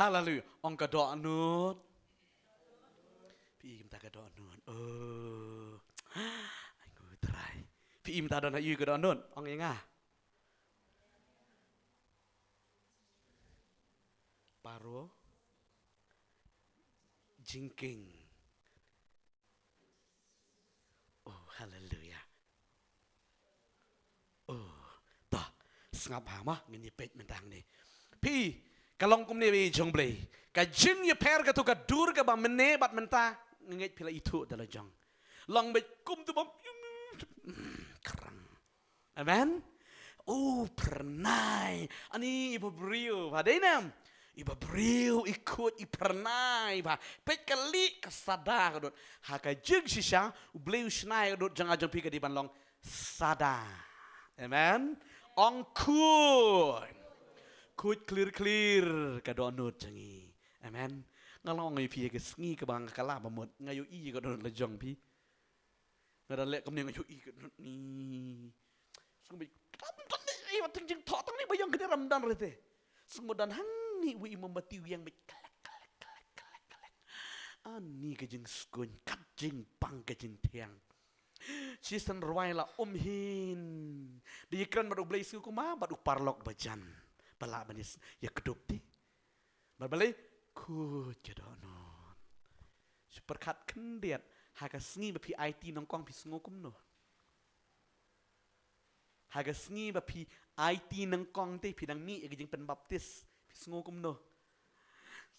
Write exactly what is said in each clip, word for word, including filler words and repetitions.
Haleluya. Ong ka dohnud. Phi i kumta ka dohnud. Oh. Ai, ngu trai. Phi i kumta don ha ïa ka dohnud. Ong ïa nga. Paro. Jingkieng. Oh, haleluya. Oh, to, sngap ha mo, ngin ïa peit mynta hangne. Phi, ka long kumne ba i jong Blei. Ka jingïapher katto ka dur kaba mynne bad mynta, nga ngeit phi la ithuh da la jong. Long beit kum tu bam, mm, krang. Amen. U phyrnai. Ani iba briew, ba dei ne em? Iba briew, i khuid, i phyrnai, ba. Peit ka lieh ka sada ka dud. Ha ka jingshisha, U Blei u shna ïa ka dud jong nga jong phi ka dei ban long sada. Amen. Ong khuid. Khuid khlir khlir ka dohnud jong ngi. Amen. Nga la ong ïa phi ha ka sngi kaba nga kylla ba mut. Nga ïohi ïa ka dohnud la jong phi. Nga da leh kumne nga ïohi ka dohnud ni. Sngewbha tam tam ni, eh, wat jingthoh tang ni ba ïong kane ram don re te. Sngewbha don hangne wei i mombati u ïeng beit klek, klek, klek, klek, klek. Ani ka jingskuin, kat jingpang ka jingthiang. Shisien rwai la um hin. Da ïakren bad U Blei sngewkuma, bad u paralok ba jan. Ba lah ban ïa kdup te. Bad balei, khuid ka dohnud. Shu pyrkhat khyndiat, ha ka sngi ba phi aiti nyngkong phi sngew kumno. Ha ka sngi ba phi aiti nyngkong te phi dang mih ïa ka jingpynbaptis, phi sngew kumno.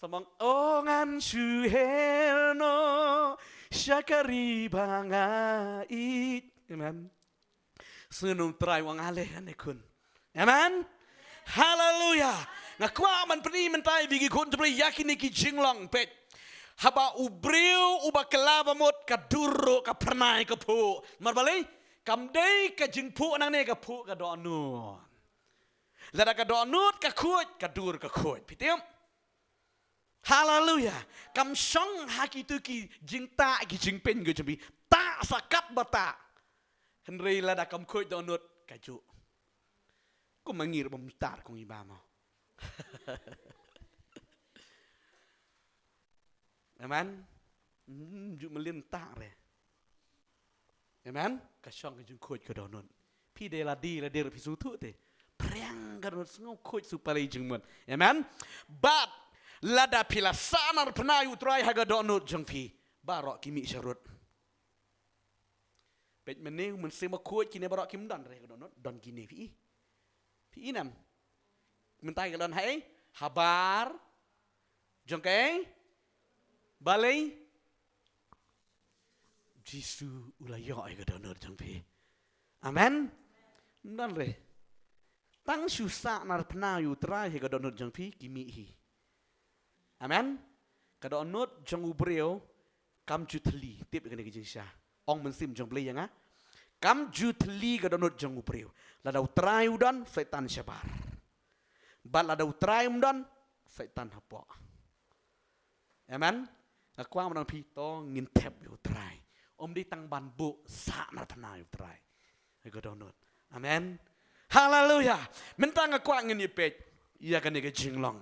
Sa ong, o ngan shu her noh, sha ka ri ba nga ïeit. Amen. Sngew U Trai u ong ale ane khun. Amen. Haleluya. Nga kwah ban pyni mynta ïa phi ki khun jong U Blei ïa kine ki jinglong peit. Haba u briew uba kylla ba mut ka dur ruh ka phyrnai ka phuh. Namar balei? Kam dei ka jingphuh nangne ka phuh ka dohnud. Lada ka dohnud ka khuid, ka dur ka khuid. Phi tip? Haleluya. Kam shong ha kitu ki jingtah ki jingpynjah jong phi. Tah sa kat ba tah. Hynrei lada kam khuid dohnud ka juh. Kum ma ngi ruh bym tar kum i ba mo. Amen. Hmm, juh mlien tah re. Amen. Ka shong ka jingkhuid ka dohnud. Phi dei lade lade ruh phi sngewthuh te. Phriang ka dohnud sngew khuid sngew pale jingmut. Amen. Bad lada phi la sahnarphna ïa U Trai ha ka dohnud jong phi, baroh ki mih sharud. Peit mynne u Mynsiem Bakhuid kine baroh kim don re ha ka dohnud, don kine phi i. Phi i ne em? Mynta ka don ha ei? Habar jong ka ei? Balei? Jisu u la ïoh ïa ka dohnud jong phi. Amen. Ym don re. Tang shu sahnarphna ïa U Trai ha ka dohnud jong phi ki mih hi. Amen. Ka dohnud jong u briew kam ju thylli, tip ïa kane ka jingshisha. Ong Mynsiem jong U Blei ïa nga. Kam ju thylli ka dohnud jong u briew. Lada U Trai u don, Soitan shabar. Bad lada U Trai um don, Soitan hapoh. Amen. Nga kwah ban ong phi to ngin thep ïa U Trai. Ym dei tang ban buh, sahnarphna ïa U Trai. Ïa ka dohnud. Amen. Haleluya. Mynta nga kwah ngin ïa peit ïa kane ka jinglong.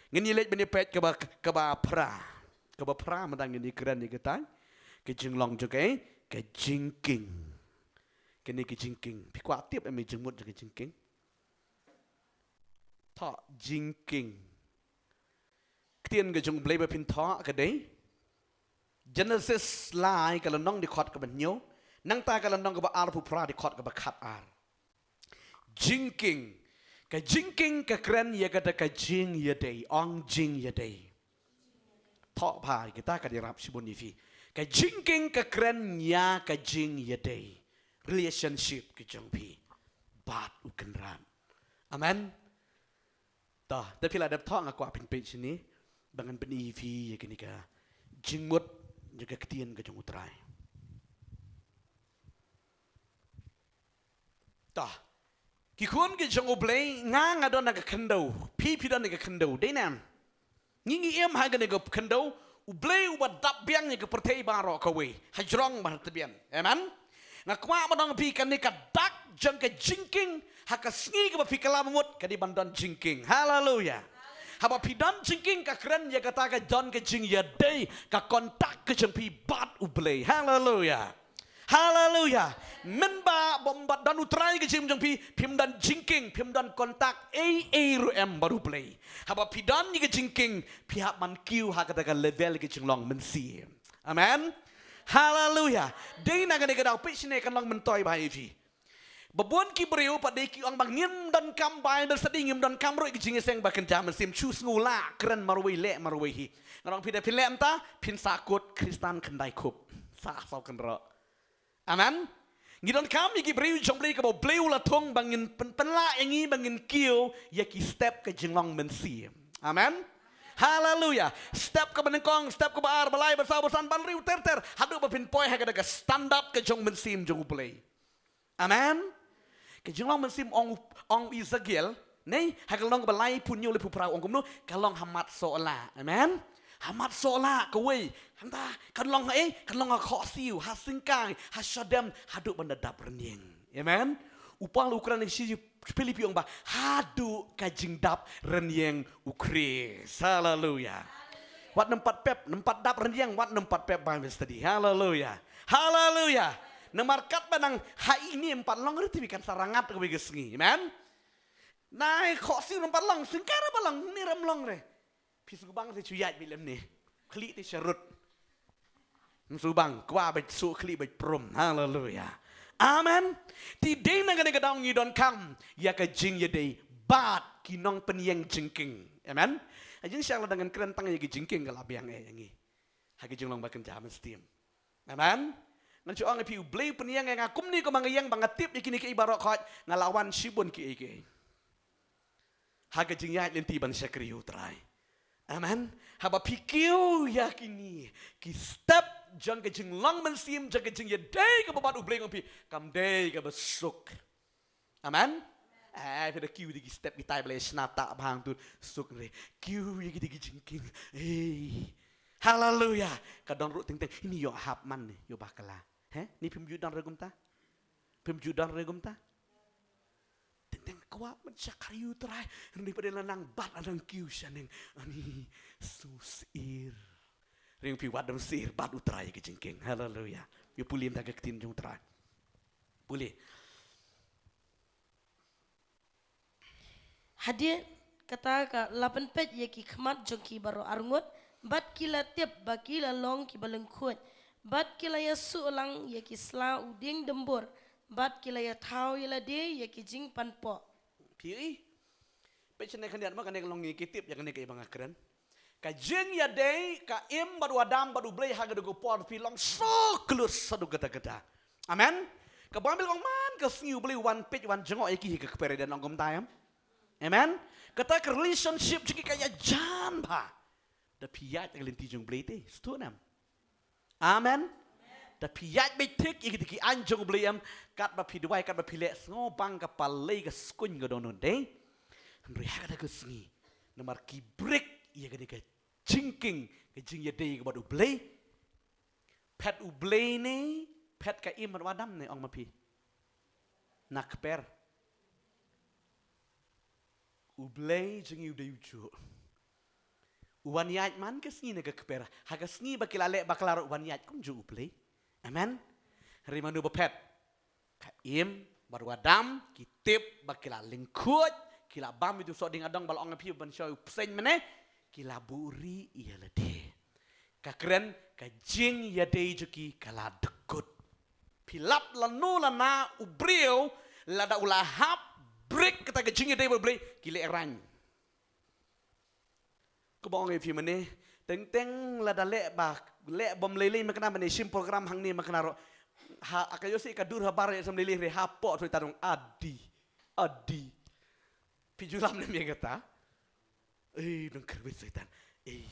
Ngin ïa leit ban ïa peit kaba, kaba phra. Kaba phra mynta ngin ïa kren ïa kata ka jinglong jong ka, ka jingkieng. Kane ka jingkieng. Phi kwah tip em ïa jingmut jong ka jingkieng? Thoh jingkieng. Ktien ka jong U Blei ba phin thoh ka dei Genesis lai ka lynnong dkhot kaba hynñiew, nangta ka lynnong kaba arphew phra dkhot kaba khatar. Jingkieng. Ka jingkieng ka kren ïa kata ka jingïadei, ong jingïadei. Thoh bha ïa kata ka dei rap shibun ïa phi. Ka jingkieng ka kren ïa ka jingïadei. Relationship ka jong phi bad U Kynrad. Amen. To, te phi la dep thoh nga kwah phin peit shane ba ngan pyni ïa phi ïa kane ka jingmut jong ka ktien ka jong U Trai. To, ki khun ki jong U Blei, nga nga don ha ka khyndew, phi phi don ha ka khyndew, dei ne em? Ngi ngi im ha kane ka khyndew, U Blei uba dap biang ïa ka pyrthei baroh kawei, ha jrong bad ha tbian. Amen. Nga kwah ban ong phi kane ka dak jong ka jingkieng, ha ka sngi kaba phi kylla ba mut, ka dei ban don jingkieng. Haleluya. Haba phi don jingkieng ka kren ïa kata ka don ka jingïadei, ka kontak ka jong phi bad U Blei. Haleluya. Haleluya. Mynba bym pat don U Trai ka jingim jong phi, phim don jingkieng, phim don kontak ei ei ruh em bad U Blei. Haba phi don ïa ka jingkieng, phi hap ban kiew ha kata ka level ka jinglong mynsiem. Amen. Haleluya. Dei na kane ka daw phi shane kan long myntoi bha ïa phi. Ba bun ki briew pat dei ki ong ba ngim donkam Bible study, ngim donkam ruh ki jingïaseng ba kynja mynsiem, shu sngew lah, kren marwei, leh marwei hi. Nga ong phi da phin leh mynta, phin sah kut Khristan khyndai khup. Sah saw kynroh. Amen. Ngi donkam ïa ki briew jong Blei kaba U Blei u la thung ba ngin pyn-, pynlah ïa ngi ba ngin kiew ïa ki step ka jinglong mynsiem. Amen. Haleluya. Step kaba nyngkong, step kaba ar, ba lai, ba saw, ba san, ban riew ter ter. Haduh ba phin poi ha kata ka standard ka jong mynsiem jong U Blei. Amen. Ka jinglong mynsiem ong, ong Ezekiel, ne, ha ka lynnong ba laiphew hynñiew, laiphew phra, ong kumno, ka long ha mat sohlah. Amen. Ha mat sohlah kawei. Hangta kan long ha ei, kan long ha khohsiew, ha syngkai, ha shadem, haduh ban da dap rynïeng. Amen. U Paul u kren ha shi Philippi ong ba haduh ka jingdap rynïeng U Khrist. Haleluya. Wat nym pat pep, nym pat dap rynïeng, wat nym pat pep Bible study. Haleluya. Haleluya. Namar katba nang ha ine ym pat long ruh te phi kan sa rangat kawei ka sngi. Amen. Nai khohsiew nym pat long, syngkai ruh pat long, ne ym long re. Phi sngewbang te shu ïaid beit lem ne. Khlieh te sharud. Ym sngewbang, kwah beit suk khlieh beit prum. Haleluya. Amen. Te dei na kane ka daw ngi donkam ïa ka jingïadei bad ki nongpynïeng jingkieng. Amen. Ha jingshah lada ngan kren tang ïa ka jingkieng ka la biang eh ïa ngi. Ha ka jinglong ba kynja mynsiem. Amen. Ngan shu ong ïa phi U Blei u pynïeng ïa nga kumne kumba nga ïeng ba nga tip ïa kine kiei baroh khoit, nga la wan shibun kiei kiei. Ha ka jingïaid lynti ban shakri U Trai. Amen. Haba phi kiew ïa kine ki step jong ka jinglong mynsiem, jong ka jingïadei kaba bad U Blei, nga ong phi, kam dei kaba suk. Amen. Eh, phi da kiew ïa ki step kitai ba la shna ta bha hangtu, suk re. Kiew ïa ki da ki jingkieng. Ei. Haleluya. Ka don ruh teng teng, ine ïoh hap man ne, ïoh bakla. He? Ni phim ju don re kumta? Phim ju don re kumta? Teng teng kwah ban shakri U Trai. Hynrei pat de la nang bat, la nang kiew shaneng. Ani, sngewsih. Ring phi, wat dam sih, bat U Trai ka jingkieng. Haleluya. Ïa pule mynta ka ktien jong U Trai. Pule. Hadien kata ka la pynpeit ïa ki khmat jong ki baroh arngut, bad ki la tip ba ki la long kiba lyngkhuid, bad ki la ïasuh lang ïa ki sla u dieng dymbur, bad ki la ïathaw ïa lade ïa ki jingpanpoh. Phi i? Peit shane khyndiat mo, kane ka long ngi ki tip ïa kane kaei ba nga kren. Ka jingïadei ka Im bad u Adam bad U Blei ha kata ka por phi long suk lut shaduh katta katta. Amen. Ka Baibl ka ong man ka sngi U Blei u wan peit, wan jngoh ïa ki ha ka kper, dei ban ong kumta em? Amen. Kata ka relationship jong ki ka ïajan bha. Da phi ïaid ha ka lynti jong U Blei te, sngewthuh em? Amen. Da phi ïaid beit thik ïa kita ki aiñ jong U Blei em, katba phi duwai, katba phi leh, sngewbang ka palei ka skuiñ ka don dei. Hynrei ha kata ka sngi, namar ki break ïa kata ka jingkieng, ka jingïadei ka bad U Blei. Phet U Blei ne phet ka Im bad u Adam ne, ong ma phi? Na kper. U Blei jong ngi u dei ujuh. U wan ïaid man ka sngi na ka kper. Ha ka sngi ba ki la leh bakla ruh u wan ïaid kumjuh U Blei. Amen. Hynrei mano ba phet? Ka Im bad u Adam, ki tip ba ki la lyngkhuid, ki la bam ïa uto u soh dieng adong ba la ong ïa phi ban shoi u bseiñ mynne, ki la buhrieh ïa lade. Ka kren ka jingïadei jong ki ka la dkut. Phi lap lano lano u briew, lada u la hap break kata ka jingïadei bad U Blei, ki lehraiñ. Kumba ong ïa phi mynne, teng teng lada leh ba, leh bym lei lei mynta, mynne shim program hangne mynta ruh. Ha, ka ïohsngew ka dur habar ïa shem lei lei re, hapoh to ita dong adi. Adi. Phi ju lam ne ïa kata? Ei, dang kyrwit Soitan. Ei.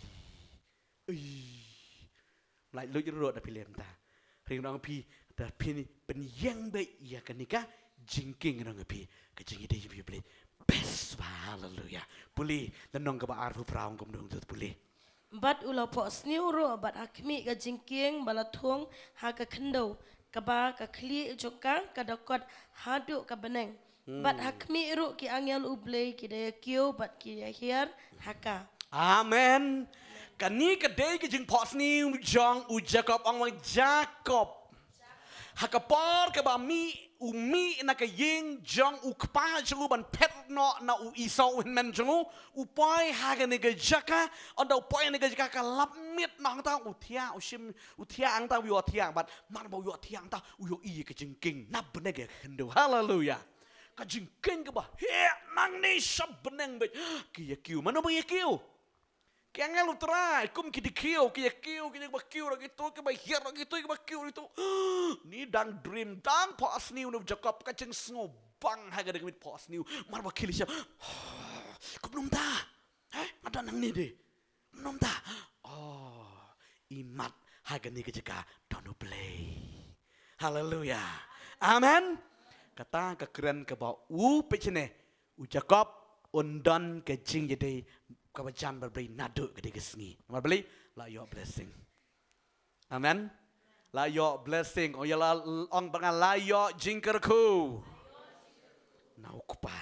Ei. Mlai luid ruh da phi lem ta. Ring rong phi da phi pynïeng beit ïa kane ka jingkieng, rong phi ka jingïadei jong phi U Blei. Best ba, haleluya. Pule, lynnong kaba arphew phra, ong kumno, ong to pule. Bad u la phohsniew ruh bad ha khmih ka jingkieng ba la thung ha ka khyndew, kaba ka khlieh jong ka ka da kot haduh ka bneng. Bad ha khmih ruh ki angel U Blei ki da ïa kiew bad ki ïa hiar ha ka. Amen. Kane ka dei ka jingphohsniew jong u Jakob, ong lang Jakob. Ha ka por kaba mih, u mih na ka ïing jong u kpa jong u ban phet noh na u Esau u hynmen jong u, u poi ha kane ka jaka, ynda u poi ha kane ka jaka ka lap miet noh hangta u thiah, u shim, u thiah hangta u ïoh thiah bad, namar ba u ïoh thiah hangta u ïohi ïa ka jingkieng na bneng ïa ka khyndew. Haleluya. Ka jingkieng kaba heh nangne sha bneng beit. Ki ïa kiew, mano ba ïa kiew? Ki angel U Trai, kum ki dkhiew, ki ïa kiew, ki ïa ba kiew ruh kito, ki ba hiar ruh kito, ki ba kiew ruh kito. Ni dang dream, dang phohsniew ne u Jakob, ka jingsngewbang ha ka dang mih phohsniew. Namar ba khie leit sha. Kumno mynta? Heh, nga don hangne de. Kumno mynta? Oh, imat ha kane ka jaka don U Blei. Haleluya. Amen. Kata ka kren kaba u peit shane, u Jakob un don ka jingïadei kaba jan bad U Blei naduh ka dei ka sngi. Namar balei? La ïoh blessing. Amen. La ïoh blessing. Oh, ïa la, ong ba nga la ïoh jingkyrkhu na u Kpa.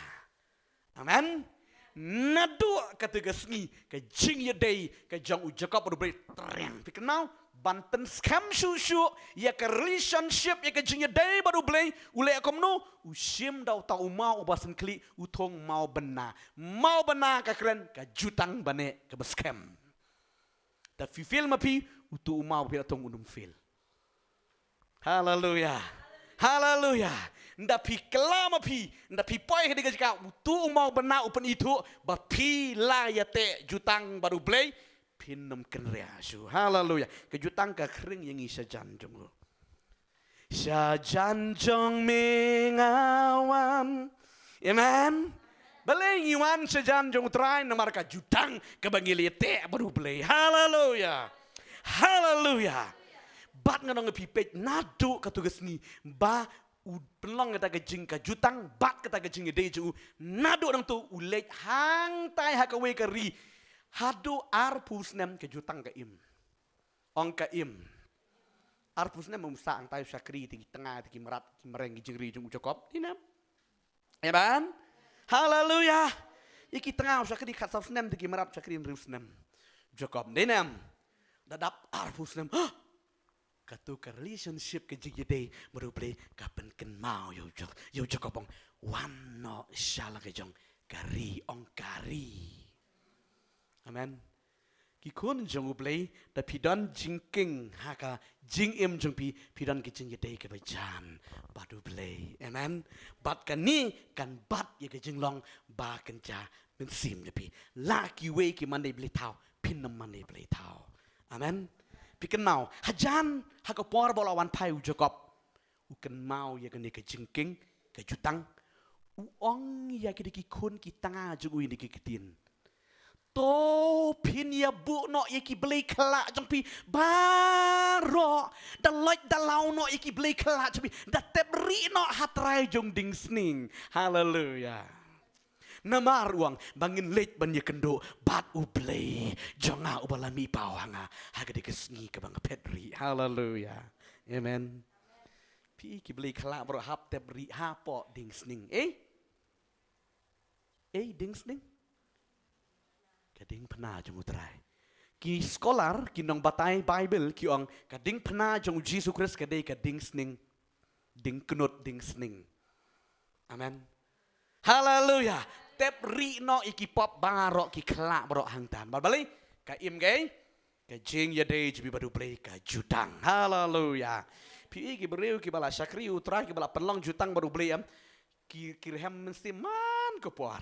Amen. Naduh kata ka sngi ka jingïadei ka jong u Jakob bad U Blei triang. Phi kynmaw, ban pynskhem shuh shuh ïa ka relationship, ïa ka jingïadei bad U Blei, u leh kumno? U shim da uta u maw uba sngewkhlieh, u thung maw bynna. Maw bynna ka kren ka jutang bane kaba skhem. Da phi fail ma phi, utu u maw phi la thung un ym fail. Haleluya. Haleluya. Nda phi kylla ma phi, nda phi poi ha kane ka jaka, utu u maw bynna u pynithuh ba phi la ïateh jutang bad U Blei, phin ym kynriah shuh. Haleluya. Ka jutang ka khring ïa ngi shajan jong u. Shajan jong me nga wan. Amen. Balei ngi wan shajan jong U Trai? Namar ka jutang kaba ngi la ïateh bad U Blei. Haleluya. Haleluya. Bad ngan ong ïa phi, peit naduh katu ka sngi ba u pynlong kata ka jing, ka jutang bad kata ka jingïadei jong u, naduh nangtu u leit hangtai ha kawei ka ri haduh arphew snem, ka jutang ka im. Ong ka im. Arphew snem um sah hangtai u shakri, te ki tnga, te ki mrad, ki mreng, ki jingri jong u Jakob. Dei ne em? Amen. Haleluya. Ïa ki tnga u shakri khatsaw snem, te ki mrad u shakri hynriew snem. Jakob. Dei ne em? Da dap arphew snem. Hah! Katu ka relationship, ka jingïadei bad U Blei ka pynkynmaw ïa u Jak-, ïa u Jakob, ong wan noh sha la ka jong ka ri, ong ka ri. Amen. Ki khun jong U Blei, da phi don jingkieng ha ka jingim jong phi, phi don ka jingïadei kaba jan bad U Blei. Amen. Bad kane kan bat ïa ka jinglong ba kynja mynsiem jong phi. La kiwei ki mane blei thaw, phin ym mane blei thaw. Amen. Phi kynmaw, hajan ha ka por ba la wan phai u Jakob, u kynmaw ïa kane ka jingkieng, ka jutang. U ong ïa kine ki khun ki tnga jong u ïa kine ki ktien. To phin ïa buh noh ïa ki blei khlak jong phi baroh, da loit da law noh ïa ki blei khlak jong phi, da tep rieh noh ha trai jong dieng sning. Haleluya. Namar u ong ba ngin leit ban ïakynduh bad U Blei jong nga uba la mih paw ha nga ha kane ka sngi kaba nga phet rieh. Haleluya. Amen. Phi, ki blei khlak baroh hap tep rieh hapoh dieng sning. Eh? Eh, dieng sning? Ka diengphna jong U Trai. Ki scholar, ki nongbatai Baibl, ki ong ka diengphna jong U Jisu Khrist ka dei ka dieng sning. Dieng knud, dieng sning. Amen. Haleluya. Tep rieh noh ïa ki pop baroh, ki khlak baroh hangta. Namar balei? Ka im kaei? Ka jingïadei jong phi bad U Blei ka jutang. Haleluya. Phi, ki briew kiba la shakri U Trai, kiba la pynlong jutang bad U Blei, em, ki, ki rhem mynsiem man ka por.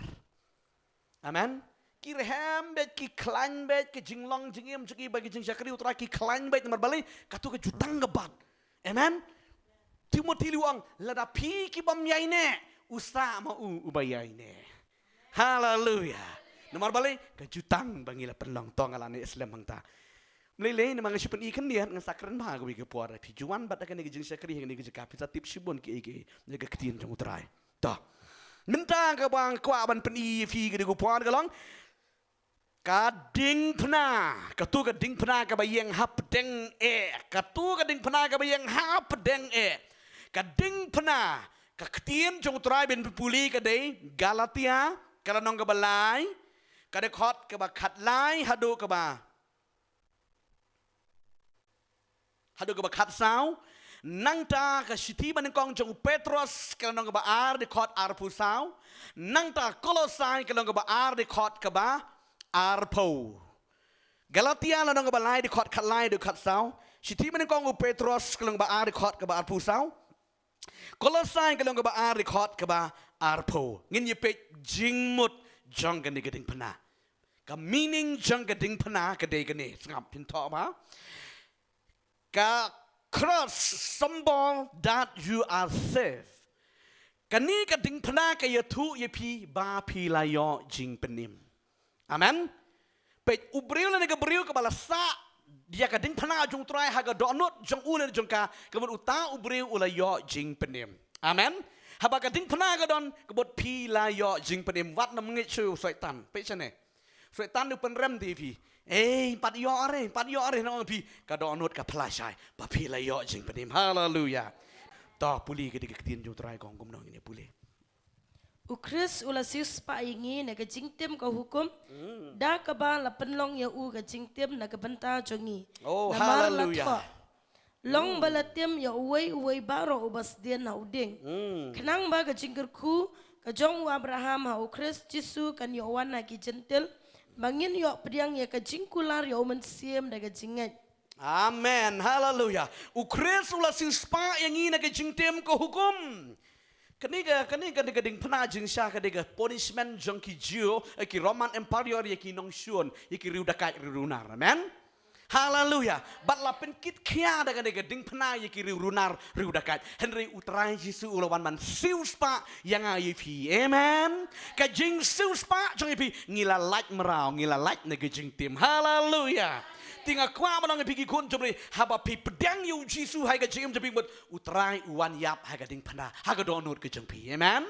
Amen. Ki rhem beit, ki khlaiñ beit, ka jinglong jingim jong ki ba ki jingshakri U Trai ki khlaiñ beit, namar balei? Katu ka jutang ka bat. Amen. Timothi u ong, lada phi ki bym ïaineh, u sah ma u uba ïaineh. Haleluya. Namar balei? Ka jutang ba ngi la pynlong. To nga la neh slem hangta. Ym lei lei, namar nga shu pyni khyndiat, ngan sa kren bha kawei ka por. Phi ju wan bad ha kane ka jingshakri, ha kane ka jaka, phin sa tip shibun kiei kiei na ka ktien jong U Trai. To. Mynta kaba nga kwah ban pyni ïa phi kane ka por ka long ka diengphna, katu ka diengphna kaba ïeng hapdeng eh, katu ka diengphna kaba ïeng hapdeng eh, ka diengphna Ka ktien jong u Trai ban pule ka dei Galatia, ka lynnong kaba lai, ka dkhot kaba khatlai haduh kaba, haduh kaba khatsaw. Nangta ka shithi banyngkong jong u Petros, ka lynnong kaba ar, dkhot arphew saw. Nangta Kolosai, ka lynnong kaba ar, dkhot kaba arphew. Galatia lynnong kaba lai, dkhot khatlai haduh khatsaw. Shithi banyngkong u Petros, ka lynnong kaba ar, dkhot kaba arphew saw. Kolosai, ka lynnong kaba ar, dkhot kaba arphew. Ngin ïa peit jingmut jong kane ka diengphna. Ka meaning jong ka diengphna ka dei kane, sngap, phin thoh ba ka cross symbol that you are saved. Kane ka diengphna ka ïathuh ïa phi ba phi la ïoh jingpynim. Amen. Peit, u briew lane ka briew kaba la sah ïa ka diengphna jong u Trai ha ka dohnud jong u lane jong ka, ka mut uta u briew u la ïoh jingpynim. Amen. Haba ka diengphna ka don, ka mut phi la ïoh jingpynim. Wat nym ngeit shuh ïa u Soitan. Peit shane. Soitan u pynrem te ïa phi. Ei, pat ïoh re, pat ïoh re, nong phi. Ka dohnud ka phla shai ba phi la ïoh jingpynim. Haleluia. To pule ka dei ka ktien jong u Trai, kong kumno ngin ïa pule. U Khrist u la siewspah ïa ngi na ka jingtim ka hukum, da kaba la pynlong ïa u ka jingtim na ka bynta jong ngi. Oh, namar la haleluia. Thoh, long ba la tim ïa uwei uwei baroh uba sdien ha u dieng. Khnang ba ka jingkyrkhu ka jong u Abraham ha u Khrist Jisu kan ïoh wan ha ki Jentil, ba ngin ïoh pdiang ïa ka jingkular ïa u Mynsiem da ka jingngeit. Amen. Haleluia. U Khrist u la siewspah ïa ngi na ka jingtim ka hukum. Kane ka, kane ka, ka diengphna jingshisha ka dei ka punishment jong ki Jiw, eh, ki Roman Empire, ïa ki nongshun, ïa ki riewdakaid riewrunar. Amen. Haleluia. Bad la pynkit khia da kane ka diengphna ïa ki riewrunar riewdakaid. Hynrei u Trai Jisu u la wan ban siewspah ïa nga ïa phi. Amen. Ka jingsiewspah jong ïa phi, ngi la lait mraw, ngi la lait na ka jingtim. Haleluia. Te nga kwah ban ong ïa phi ki khun jong u Blei, haba phi pdiang ïa u Jisu ha ka jingim jong phi, mut u Trai u wan ïap ha ka diengphna, ha ka dohnud ka jong phi. Amen.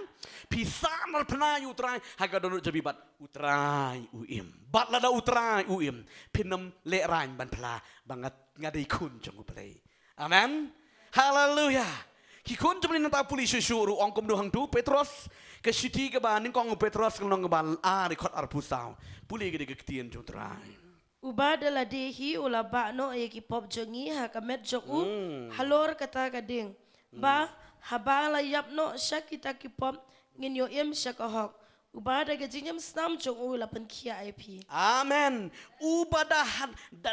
Phi sahnarphna ïa u Trai ha ka dohnud jong phi bad u Trai u im. Bad lada u Trai u im, phin ym lehraiñ ban phla ba nga, nga dei khun jong u Blei. Amen. Haleluia. Ki khun jong u Blei, nangta pule shuh shuh ruh, ong kumno hangtu, Petros, ka shithi kaba nyngkong u Petros, ka lynnong kaba ar, dkhot arphew saw. Pule ka dei ka ktien jong u Trai. Uba da lade hi u la bah noh ïa ki pop jong ngi ha ka met jong u, halor kata ka dieng. Ba haba la ïap noh sha kita ki pop, ngin ïoh im sha ka hok. Uba da ka jingim snam jong u la pynkhiah ïa phi. Amen. Uba da han-, da,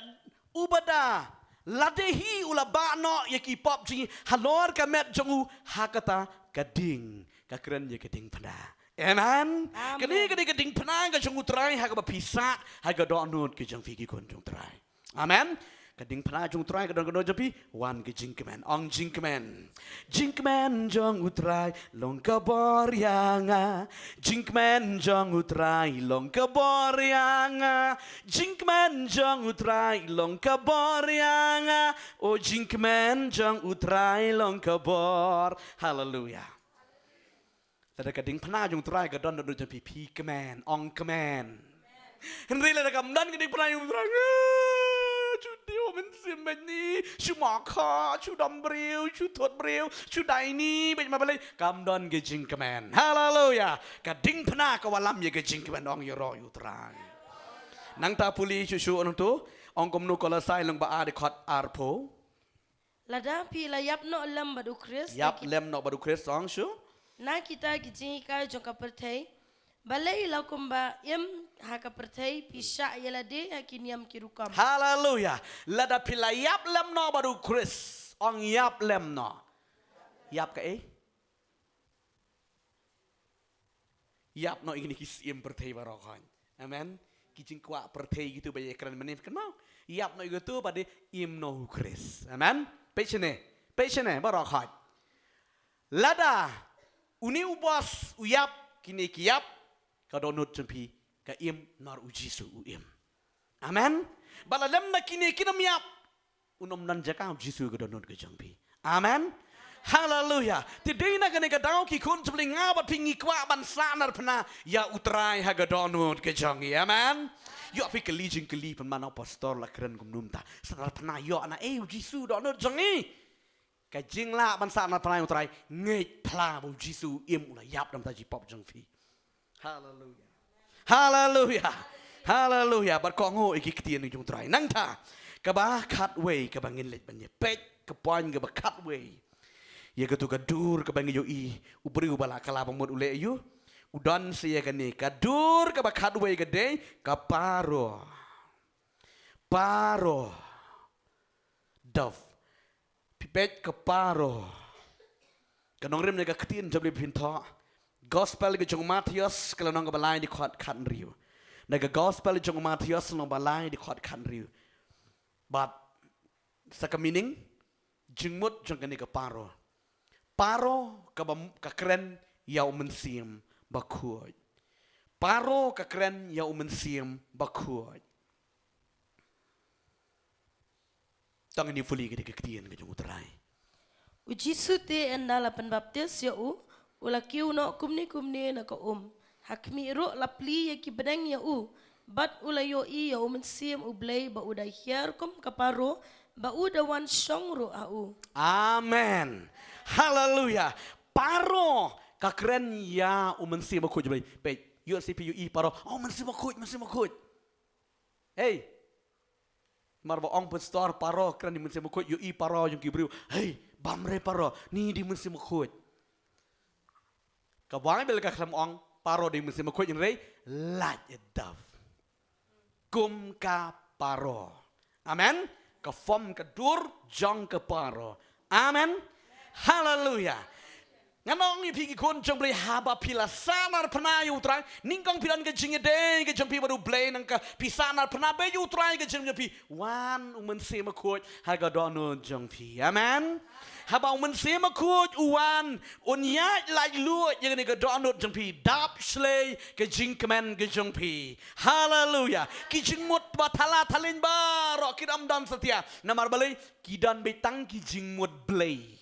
uba da lade hi u la bah noh ïa ki pop jong ngi halor ka met jong u ha kata ka dieng. Ka kren ïa ka diengphna. Amen. Amen. Kane ka dei ka diengphna ka jong u Trai ha kaba phi sah ha ka dohnud ka jong phi ki khun jong u Trai. Amen. Ka diengphna jong u Trai ka don ka dohnud jong phi, wan ka jingkmen. Ong jingkmen. Jingkmen jong u Trai long ka bor ïa nga. Jingkmen jong u Trai long ka bor ïa nga. Jingkmen jong u Trai long ka bor ïa nga. O jingkmen jong u Trai long ka bor. Haleluia. Lada ka diengphna jong u Trai ka don ha dohnud jong phi, phi kmen, ong kmen. Hynrei lada kam don ka diengphna jong u Trai, nga, shu dei u Mynsiem bad ni, shu makha, shu dom briew, shu thut briew, shu dei ni, bad ma balei, kam don ka jingkmen. Haleluia. Ka diengphna ka wallam ïa ka jingkmen, ong ïaroh ïa u Trai. Nangta pule shuh shuh nangtu, ong kumno Kolosai lynnong ba ar dkhot arphew. Lada phi la ïap noh lem bad u Khrist, ïap lem noh bad u Khrist, ong shuh. Na kita ki jinghikai jong ka pyrthei, balei la kumba im ha ka pyrthei, phi shah ïa lade ha ki niam ki rukom. Haleluia. Lada phi la ïap lem noh bad u Khrist, ong ïap lem noh. Ïap kaei? Ïap noh ïa kine ki syiem pyrthei baroh khoit. Amen. Ki jingkwah pyrthei kitu ba ïa kren mynne kynmaw. Ïap noh ïa kitu bad im noh u Khrist. Amen. Peit shane. Peit shane baroh khoit. Lada une u boss u ïap, kine ki ïap, ka dohnud jong phi ka im namar u Jisu u im. Amen. Bad lada lem na kine kin ym ïap, un ym don jaka u Jisu ha ka dohnud ka jong phi. Amen. Haleluia. Te dei na kane ka daw ki khun jong u Blei, nga bad phi ngi kwah ban sahnarphna ïa u Trai ha ka dohnud ka jong ngi. Amen. Ïoh phi kylli jingkylli pynban, o pastor, la kren kumno mynta? Sahnarphna ïoh na ei u Jisu dohnud jong ngi? ka jinglah ban sahnarphna ïa u Trai, ngeit phla ba u Jisu im, u la ïap namar ka jingpop jong phi. Haleluya. Haleluya. Haleluya. Bad kohnguh ïa ki ktien jong u Trai. Nangta kaba khatwei kaba ngin leit ban ïa peit, ka point kaba khatwei. Ïa katu ka dur kaba ngi ïohi, u briew ba la kylla ba mut u leh aïu, u don sa ïa kane. Ka dur kaba khatwei ka dei ka paro. Paro. Dove. Phi peit ka paro. Ka nongrim na ka ktien jong u Blei phin thoh. Gospel ka jong u Mathaios ka lynnong kaba lai dkhot khathynriew. Na ka Gospel jong u Mathaios lynnong ba lai dkhot khathynriew. Bad sa ka meaning, jingmut jong kane ka paro. Paro kaba, ka kren ïa u Mynsiem Bakhuid. Paro ka kren ïa u Mynsiem Bakhuid. Tang ngin ïa pule ïa ka ktien ka jong u Trai. U Jisu te ynda la pynbaptis ïa u, u la kiew noh kumne kumne na ka um. Ha khmih ruh la plie ïa ki bneng ïa u, bad u la ïohi ïa u Mynsiem u Blei ba u da hiar kum ka paro, ba u da wan shong ruh ha u. Amen. Haleluya. Paro ka kren ïa u Mynsiem Bakhuid Blei. Peit, ïoh shisha phi ïohi paro, oh, Mynsiem Bakhuid, Mynsiem Bakhuid. Hei. Mar ba ong pastor, paro kren ïa u Mynsiem Bakhuid, ïohi paro jong ki briew. Hei, bam re paro, ni dei u Mynsiem Bakhuid. Ka Baibl ka khlem ong paro dei u Mynsiem Bakhuid, hynrei lait dove. Kum ka paro. Amen. Ka form ka dur jong ka paro. Amen. Haleluya. Ngan ong ïa phi ki khun jong u Blei, haba phi la sahnarphna ïa u Trai, nyngkong phi don ka jingïadei ka jong phi bad u Blei, nangta phi sahnarphna beit ïa u Trai ka jong phi, wan u Mynsiem Bakhuid ha ka dohnud jong phi. Amen. Haba u Mynsiem Bakhuid u wan, un ïaid laitluid ïa kane ka dohnud jong phi, dap shlei ka jingkmen ka jong phi. Haleluya. Ki jingmut ba thala thalin baroh kim don satia. Namar balei? Ki don beit tang ki jingmut Blei.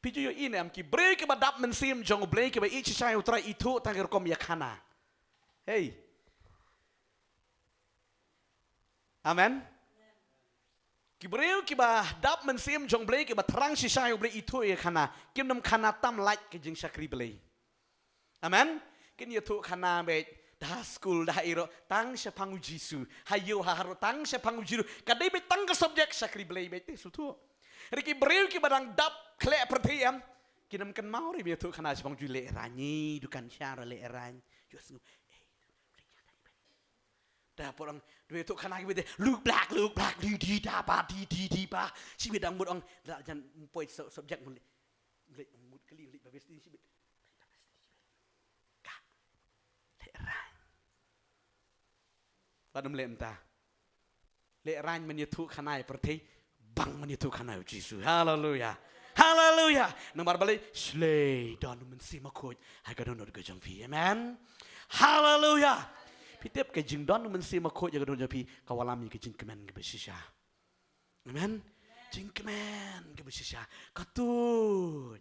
Phi ju ïohi ne em, ki briew kiba dap mynsiem jong u Blei, kiba ïeit shisha ïa u Trai, ithuh tang ki rukom ïakhana. Hei. Amen. Ki briew kiba dap mynsiem jong u Blei, kiba thrang shisha ïa u Blei, ithuh ïakhana. Kim nym khana tam lait ka jingshakri Blei. Amen. Kin ïathuh khana beit, da ha skul, da ha ïeroh, tang shaphang u Jisu. Ha ïew ha haroh, tang shaphang u Jisu. Ka dei beit tang ka subject shakri Blei beit te sngewthuh. Hynrei ki briew kiba dang dap khleh pyrthei em, kin nym kynmaw ruh ban ïathuh khana shaphang u Jisu, lehrain ïa u dukan share, lehrain. Ïohsngew. Da por ong, dei ïathuh khana kiba dei, luk blak, luk blak, di, di, da, ba, di, di, di, ba. Shi bit dang mut ong, da jan poi sub-, subject mut leh. Mut leh, mut kali, mut leh, ba bes di, shi bit. Ka. Lehrain. Wat ym leh mynta. Lehrain ban ïathuh khana ïa pyrthei, bang ban ïathuh khana ïa u Jisu. Haleluya. Haleluya. Namar balei? Shlei don u Mynsiem Bakhuid ha ka dohnud ka jong phi. Amen. Haleluya. Phi tip ka jingdon u Mynsiem Bakhuid ha ka dohnud jong phi, ka wallam ïa ka jingkmen kaba shisha. Amen. Jingkmen kaba shisha. Katto.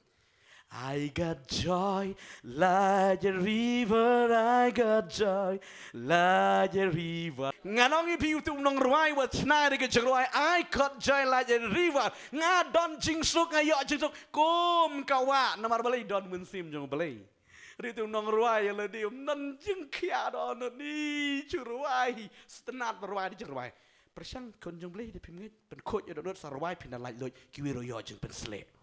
I got joy like a river, I got joy like a river. Ngan ong ïa phi, uto u nongrwai wat shna ïa ka jingrwai, I got joy like a river. Nga don jingsuk, nga ïoh jingsuk kum ka wah, namar balei? Don Mynsiem jong u Blei. Hynrei uto u nongrwai ïa lade um don jingkhia dohnud, ni jingrwai. Sngewtynnat ba rwai da jingrwai. Pyrshang khun jong u Blei, da phim ngeit, pynkhuid ïa dohnud, sa rwai phin da laitluid, kiwei ruh ïoh jingpynshlur.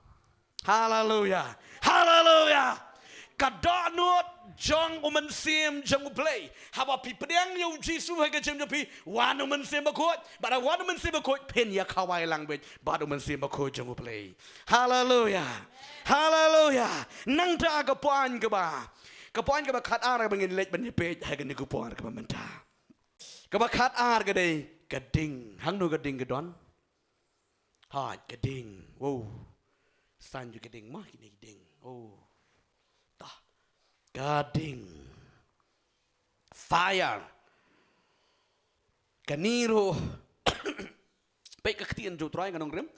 Haleluya. Haleluya. Ka dohnud jong u Mynsiem jong u Blei. Haba phi pdiang ïa u Jisu ha ka jingim jong phi, wan u Mynsiem Bakhuid, bad wan u Mynsiem Bakhuid, phin ïa khawai lang beit bad u Mynsiem Bakhuid jong u Blei. Haleluya. Haleluya. Nangta ka point kaba, ka point kaba khatar kaba ngin leit ban ïa peit ha kane ka por kaba mynta. Kaba khatar ka dei ka ding. Hangno ka ding ka don? Hooid, ka ding. Wow. San ju ka ding, ma kine ki ding. Oh. Tah. Ka ding. Fire. Kane ruh. Peit ka ktien jong u Trai, ka nongrim.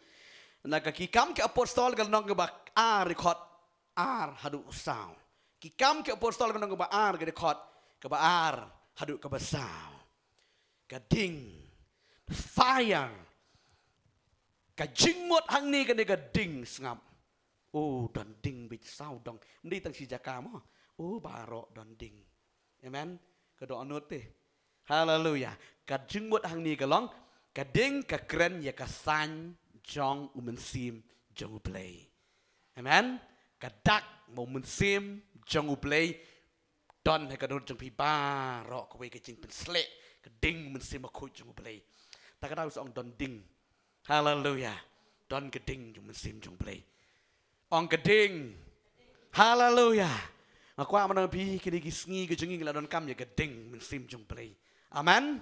Na ka Ki Kam ki Apostol ka lynnong kaba ar, dkhot ar haduh saw. Ki Kam ki Apostol ka lynnong kaba ar, ka dkhot kaba ar haduh kaba saw. Ka ding, fire. Ka jingmut hangne kane ka ding sngap. Oh, don ding beit saw dong. Ym dei tang shi jaka mo. Oh, baroh don ding. Amen. Ka dohnud te. Haleluya. Ka jingmut hangne ka long, ka ding ka kren ïa ka sign jong u Mynsiem jong U Blei. Amen. Ka dak ma u Mynsiem jong U Blei don ha ka dohnud jong phi baroh, kawei ka jingpynsleh ka ding Mynsiem Bakhuid jong U Blei. Ta ka daw sa ong don ding. Haleluya. Don ka ding jong Mynsiem jong U Blei. Ong ka ding. Haleluya. Nga kwah ban ong ïa phi kine ki sngi ka jong ngi ngi la donkam ïa ka ding Mynsiem jong U Blei. Amen.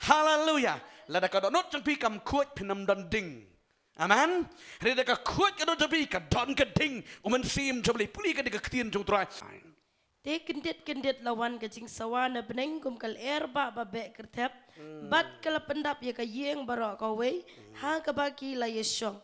Haleluya. Lada ka dohnud jong phi kam khuid, phin ym don ding. Amen. Hynrei da ka khuid ka dohnud jong phi, ka don ka ding u Mynsiem jong U Blei. Pule kane ka ktien jong U Trai. Te kyndit kyndit la wan ka jingsawa na bneng kum ka lyer ba ba beh kyrthep, bad ka la pyndap ïa ka ïing baroh kawei ha kaba ki la ïashong.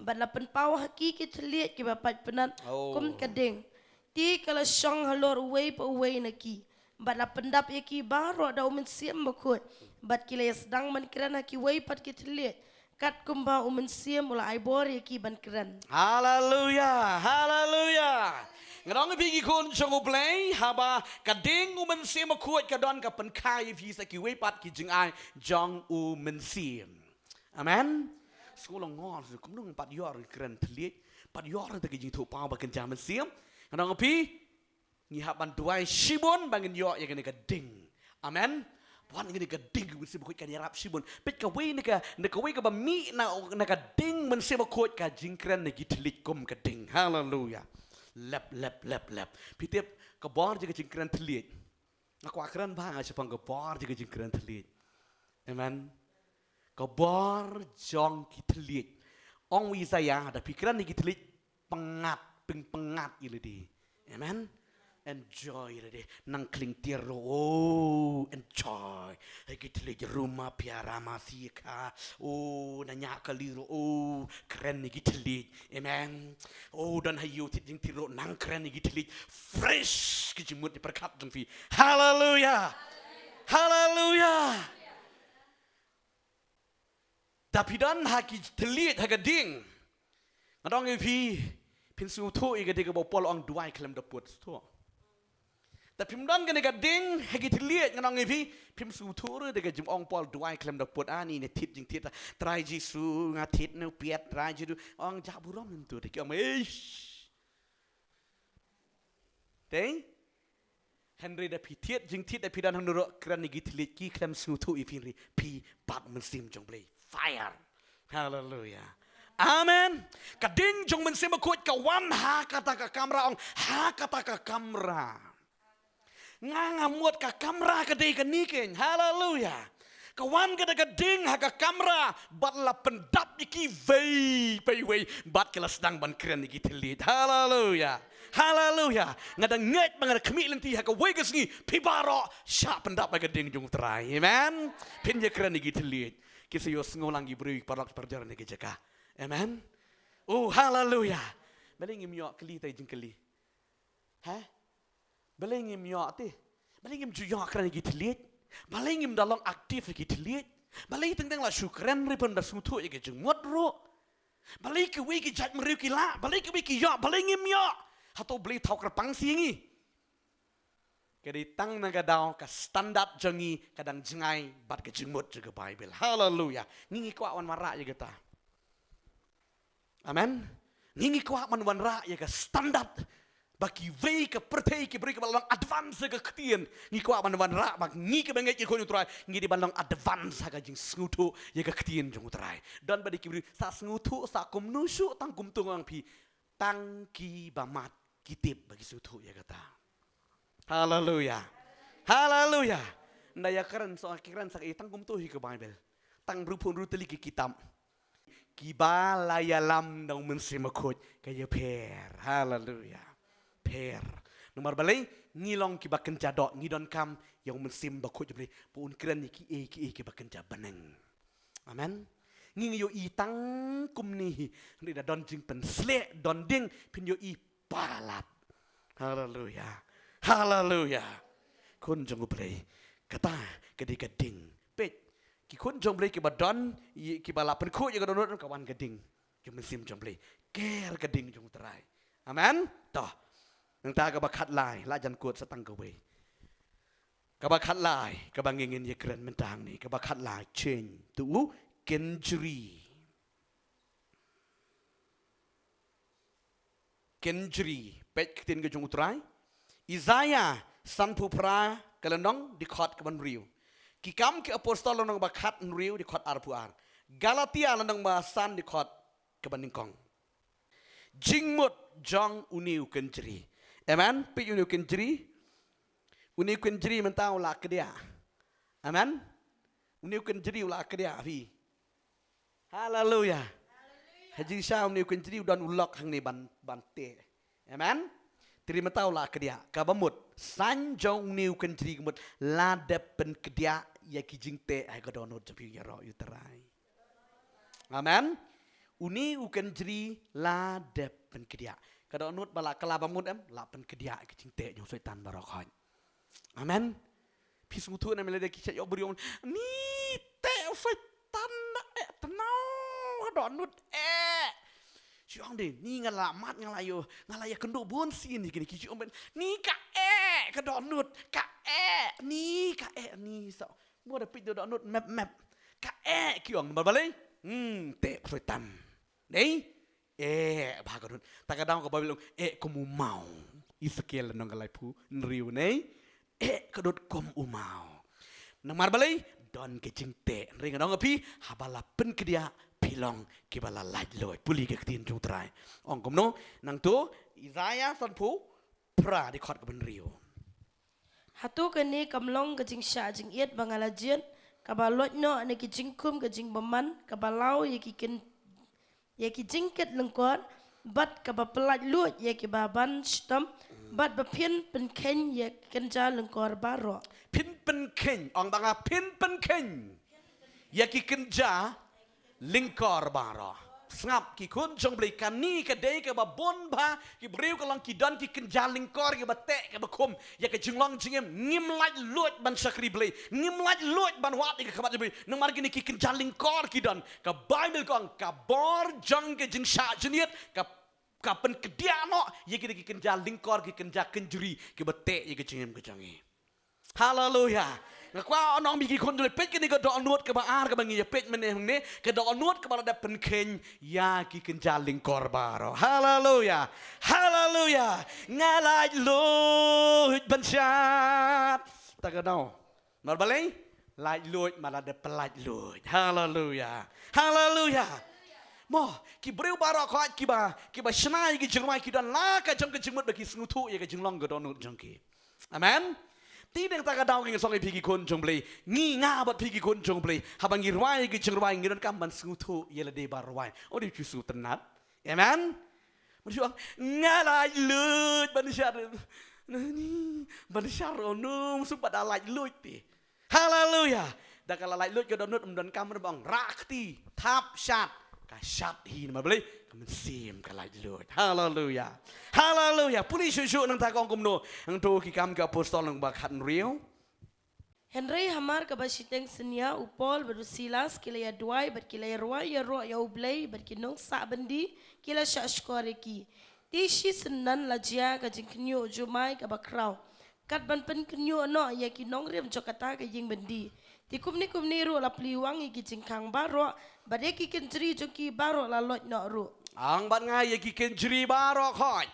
Bad la pynpaw ha ki ki thylliej kiba pait pynat, oh, kum ka ding. Te ka la shong halor uwei pa uwei na ki, bad la pyndap ïa ki baroh da u Mynsiem Bakhuid, bad ki la ïasdang ban kren ha kiwei pat ki thylliej, kat kumba u Mynsiem u la ai bor ïa ki ban kren. Haleluya, haleluya. Nga ong ïa phi ki khun jong U Blei, haba ka ding u Mynsiem Bakhuid ka don, ka pynkha ïa phi sa kiwei pat ki jingai jong u Mynsiem. Amen. Sngewlong ngor, kumno pat ïoh kren thylliej, pat ïoh te ki jingthoh paw ba kynja mynsiem. Nga ong ïa phi, ngi hap ban duwai shibun ba ngin ïoh ïa kane ka ding. Amen. Wan ïa kane ka ding Mynsiem Bakhuid kan ïarap shibun. Peit kawei na ka, na kawei kaba mih na, na ka ding Mynsiem Bakhuid, ka jingkren na ki thylliej kum ka ding. Haleluya. Lep, lep, lep, lep. Phi tip ka bor jong ka jingkren thylliej. Nga kwah kren bha nga shaphang ka bor jong ka jingkren thylliej. Amen. Ka bor jong ki thylliej. Ong u Isaiah, da phi kren na ki thylliej, pyngngad, pyn-, pyngngad ïa lade. Amen. Enjoy ïa lade. Nang khlieng tiar ruh, oh, enjoy. Ha ki thylliej Ruma Pia Rama Sikha. Oh, na ñiah kali ruh, oh, kren na ki thylliej. Amen. Oh, don ha ïew thied jingthied ruh, nang kren na ki thylliej. Fresh ki jingmut, ki pyrkhat jong phi. Haleluya. Haleluya. Da phi don ha ki thylliej ha ka ding, nga ong ïa phi, phin sngewthuh ïa ka dei kaba u Paul u ong duwai khlem da put, sngewthuh. Da phim don kane ka ding ha ki thylliej, nga ong ïa phi, phim sngewthuh ruh da ka jingong u Paul duwai khlem da put. Ani ne thied jingthied, Trai Jisu nga thied ne u piat, Trai Jisu, ong jah burom ntu da ki ong, eish. Te? Hynrei da phi thied jingthied, da phi don hangno ruh, kren na ki thylliej, ki khlem sngewthuh ïa phi, hynrei phi bad Mynsiem jong U Blei. Fire. Haleluya. Amen. Ka ding jong Mynsiem Bakhuid ka wan ha kata ka kamra, ong ha kata ka kamra. Nga nga mut ka kamra ka dei kane keiñ. Haleluya. Ka wan kata ka ding ha ka kamra, bad la pyndap ïa kiwei pa iwei, bad ki la sdang ban kren ïa ki thylliej. Haleluya. Haleluya. Nga dang ngeit ba nga da khmih lynti ha kawei ka sngi, phi baroh shah pyndap ha ka ding jong U Trai. Amen. Phin ïa kren ïa ki thylliej. Ki sa ïohsngew lang ki briew, ki paralok, ki parajor na ki jaka. Amen. Oh, haleluya. Balei ngim ïoh kylli te jingkylli? Ha? Balei ngim ïoh te? Balei ngim ju ïoh kren ïa ki thylliej? Balei ngim da long active ïa ki thylliej? Balei teng teng la shu kren ruh phim da sngewthuh ïa ki jingmut ruh? Balei kiwei ki jaitbynriew ki lah? Balei kiwei ki ïoh? Balei ngim ïoh? Hato U Blei u thaw kyrpang sha ngi? Ka dei tang na ka daw ka standard jong ngi ka dang jngai bad ka jingmut jong ka Baibl. Haleluya. Ngi ngi kwah wan wanrah ïa kata. Amen. Ngi ngi kwah ban wanrah ïa ka standard ba kiwei ka pyrthei, ki briew kiba la long advance ha ka ktien, ngi kwah ban wanrah ba ngi kiba ngeit ïa ka khun U Trai ngi dei ban long advance ha ka jingsngewthuh ïa ka ktien jong U Trai. Don ba dei ki briew sa sngewthuh sa kumno shuh, tang kumto, nga ong ïa phi, tang kiba mad ki tip ba ki sngewthuh ïa kata. Haleluya. Haleluya. Nda ïa kren sa ki kren sa ki, tang kumto hi ka Baibl. Tang hynriewphew hynriew tylli ki kitab kiba la ïalam da U Mynsiem Bakhuid ka ïapher. Haleluya. Pher. Namar balei? Ngi long kiba kynja doh, ngi donkam ïa U Mynsiem Bakhuid U Blei ba un kren ïa kiei kiei kiba kynja bneng. Amen. Ngi ngi ïohi tang kumne hi, hynrei da don jingpynsleh, don ding, phin ïohi palat. Haleluya. Haleluya. Khun jong U Blei. Kata ka dei ka ding. Peit, Ki khun jong Blei kiba don, i-, kiba la pynkhuid ïa ka dohnud, ka wan ka ding jong u Mynsiem jong Blei. Ker ka ding jong u Trai. Amen. To. Nangta kaba khatlai, la jan kut sa tang kawei. Kaba khatlai, kaba ngin ïakren mynta hangne, kaba khatlai, change. To u kynjri. Kynjri, peit ka ktien ka jong u Trai. Isaiah sanphew phra, ka lynnong dkhot kaba hynriew. Ki Kam ki Apostol lynnong ba khathynriew dkhot arphew ar. Galatia lynnong ba san dkhot kaba nyngkong. Jingmut jong une u kynjri. Amen. Peit une u kynjri. Une u kynjri mynta u la kdiah. Amen. Une u kynjri u la kdiah phi. Haleluya. Ha jingshisha une u kynjri u don u lok hangne ban, ban teh. Amen. Te mynta u la kdiah. Kaba mut, saiñ jong une u kynjri ka mut la dep pynkdiah ïa ki jingteh ha ka dohnud jong phi, ïaroh ïa u Trai. Amen. Une u kynjri la dep pynkdiah. Ka dohnud ba la kylla ba mut em, la pynkdiah ki jingteh jong u Soitan baroh khoit. Amen. Phi sngewthuh ne em, lada ki shah ïoh briew, ni teh u Soitan na eh, tnau, ka dohnud eh. Shu ong de, ni nga la mad, nga la ïoh, nga la ïakynduh bun sien ïa kine, ki shu ong, ni ka eh, ka dohnud, ka eh, ni ka eh, ni sa. Mo da peit da dohnud mep mep. Ka eh ki ong, namar balei? Hmm, teh u Soitan. Dei? Eh, bha ka dohnud. Ta ka daw ka Baibl ong, eh kum u maw. Esekiel lynnong ka laiphew hynriew, ne? Eh, ka dohnud kum u maw. Namar balei? Don ka jingteh. Hynrei nga ong ïa phi, haba la pynkdiah, phi long kiba la laitluid. Pule ka ktien jong u Trai. Ong kumno, nangto, Isaiah sanphew phra dkhot kaba hynriew. Hato kane kam long ka jingshah jingit ba nga la jied, kaba loit noh na ki jingkhum ka jingbymman, kaba law ïa ki kyn-, ïa ki jingkit lyngkor, bad kaba pyllait luid ïa kiba ban shitom, bad ba phin pynkheiñ ïa ki kynja lyngkor baroh. Phin pynkheiñ, ong ba nga phin pynkheiñ ïa ki kynja lyngkor baroh. Sngap ki khun jong Blei, kane ka dei kaba bun bha, ki briew ka long ki don ki kynja lyngkor kiba teh kiba khum ïa ka jinglong jingim, ngim laitluid ban shakri Blei, ngim laitluid ban wad ïa ka khmat jong Blei, namar kine ki kynja lyngkor ki don, ka Baibl ka ong ka bor jong ka jingshah jingit, ka, ka pynkdiah noh ïa kine ki kynja lyngkor, ki kynja kynjri kiba teh ïa ka jingim ka jong ngi. Haleluya. Nga kwah ban ong ïa ki khun jong Blei, peit kane ka dohnud kaba ar kaba ngi ïa peit mynne hangne, ka dohnud kaba la dep pynkheiñ ïa ki kynja lyngkor baroh. Haleluya. Haleluya. Nga laitluid ban shad. Ta ka daw. Namar balei? Laitluid, ma la dep pyllait luid. Haleluya. Haleluya. Mo, ki briew baroh khoit kiba, kiba shna ïa ki jingrwai ki don la ka jong ka jingmut ba ki sngewthuh ïa ka jinglong ka dohnud jong ki. Amen. Te nangta ka daw ngi song ïa phi ki khun jong Blei. Ngi, nga bad phi ki khun jong Blei, haba ngi rwai ki jingrwai ngi donkam ban sngewthuh ïa lade ba rwai. Oh, dei phi sngewtynnat. Amen. Ban shu ong, nga laitluid ban shad. Ban shad, oh no, shu pat da laitluid te. Haleluya. Da ka la laitluid ka dohnud, ym donkam ban ong rah kti, thap shad. Ka shad hi namar balei? Ka mynsiem ka laitluid. Haleluya. Haleluya. Pule shuh shuh nangta ka ong kumno. Hangto ki Kam ki Apostol lynnong ba khathynriew. Hynrei hamar kaba shiteng synñia u Paul bad u Silas ki la ïa duwai bad ki la ïa rwai ïaroh ïa U Blei bad ki nongsah byndi ki la shah shkor ïa ki. Te shisynran la jia ka jingkhynñiuh jumai kaba khraw. Kat ban pynkynñiuh noh ïa ki nongrim jong kata ka ïing byndi. Te kumne kumne ruh la plie wang ïa ki jingkhang baroh, bad ïa ki kynjri jong ki baroh la loit noh ruh. Ong bad nga, ïa ki kynjri baroh khoit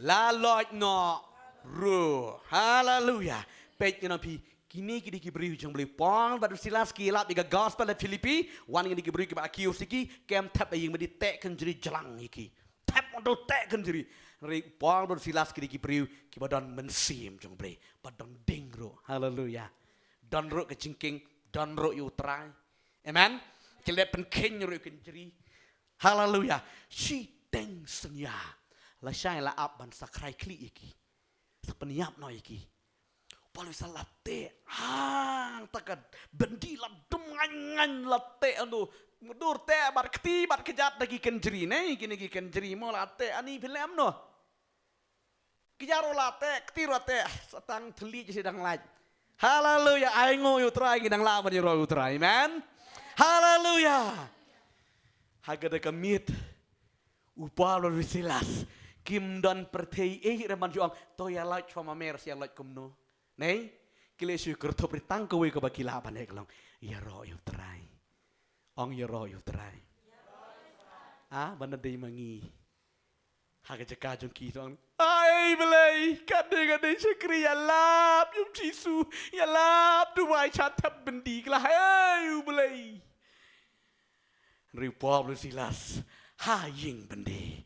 la loit noh ruh. Haleluya. Peit, ngan ong ïa phi, kine ki dei ki briew jong Blei. Paul bad u Silas ki lap ïa ka gospel ha Philippi, wan kine ki briew kiba accuse ïa ki, kem thep ha ïing byndi, teh kynjri jlang ïa ki. Thep, wan to teh kynjri. Hynrei Paul bad u Silas ki dei ki briew kiba don mynsiem jong Blei, ba don ding ruh. Haleluya. Don ruh ka jingkieng, don ruh ïa u Trai. Amen. Ki la dep pynkheiñ ruh ïa u kynjri. Haleluya. Shiteng synñia lashai la ap ban sa khrai khlieh ïa ki, sa pynïap noh ïa ki. Paul u Silas la teh, hangta ka byndi la dum ngaiñ ngaiñ, la teh, anu, mutdur teh bad kti bad kjat da ki kynjri, ne, kine ki kynjri mo la teh, ani phi lem noh. Kjat ruh la teh, kti ruh la teh, sa tang thylli shi dang lait. Haleluya. Ai nguh ïa u Trai, ngi dang lah ban ïaroh ïa u Trai. Amen. Haleluya. Ha kata ka miet, u Paul bad u Silas kim don pyrthei ei ruh ban shu ong, to ïa lait shuwa ma mer, ïa lait kumno. Nei, ki leh shu kyrthup ri tang kawei kaba ki lah ban ïa ka long, ïaroh ïa u Trai. Ong ïaroh ïa u Trai. Ah, ban da dei ma ngi. Ha ka jaka jong ki tong. Ai Blei, ka dei ka dei shakri ïalap ïa u Jisu, ïalap duwai sha thep byndi kla, hei u Blei. Ri Paul u Silas ha ïing byndi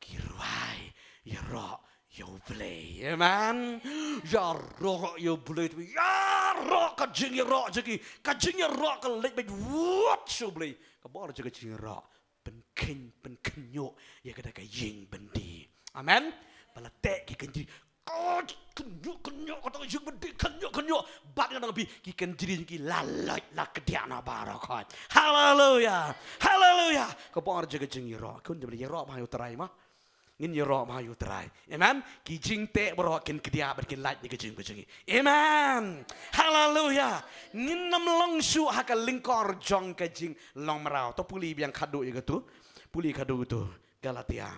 ki rwai ïaroh ïa u Blei. Amen. Ïaroh ïa u Blei, ïaroh ka jingïaroh jong ki, ka jingïaroh ka leit beit wut sha u Blei. Ka bor jong ka jingïaroh pynkheiñ pynkhynñiuh ïa kata ka ïing byndi. Amen. Ba la teh ki kynjri, ka khynñiuh khynñiuh kata ka ïing byndi, khynñiuh khynñiuh. Bad nga ong ïa phi, ki kynjri ki la lait la kdiah na baroh khoit. Haleluya. Haleluya. Ka bor jong ka jingïaroh. Khun jong ïaroh bha ïa u Trai ma. Ngin ïaroh bha ïa u Trai. Amen. Ki jingteh baroh kin kdiah bad kin lait na ka jingim ka jong ngi. Amen. Haleluya. Ngin ym long shuh ha ka lyngkor jong ka jinglong mraw. To pule biang khadduh ïa katu. Pule khadduh katu. Galatia.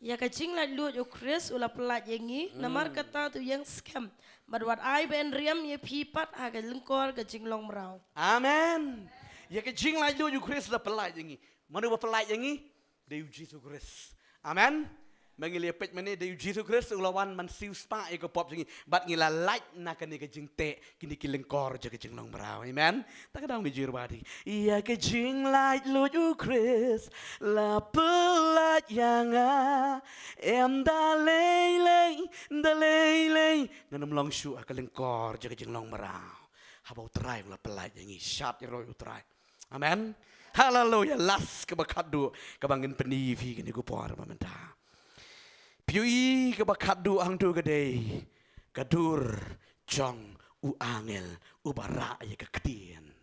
Ïa ka jinglaitluid u Khrist u la pyllait ïa ngi, namar kata to ïeng skhem. Bad wat ai ba yn riam ïa phi pat ha ka lyngkor ka jinglong mraw. Amen. Ïa ka jinglaitluid u Khrist la pyllait ïa ngi. Mano ba pyllait ïa ngi? Dei u Jisu Khrist. Amen. Ma ngi la peit mynne, dei u Jisu Khrist u la wan ban siewspah ïa ka pop jong ngi. Bad ngi la lait na kane ka jingteh, kine ki lyngkor jong ka jinglong mraw. Amen. Ta ka daw ngi jur bad ïa ka jinglaitluid u Khrist la pyllait ïa nga. Em da lei lei, da lei lei, ngan ym long shuh ha ka lyngkor jong ka jinglong mraw. Haba u Trai u la pyllait ïa ngi, shad ïaroh u Trai. Amen. Haleluya. Last kaba khadduh kaba ngin pyni ïa phi kane ka por ba mynta. Phi ïohi kaba khadduh hangtu ka dei ka dur jong u angel uba rah ïa ka ktien.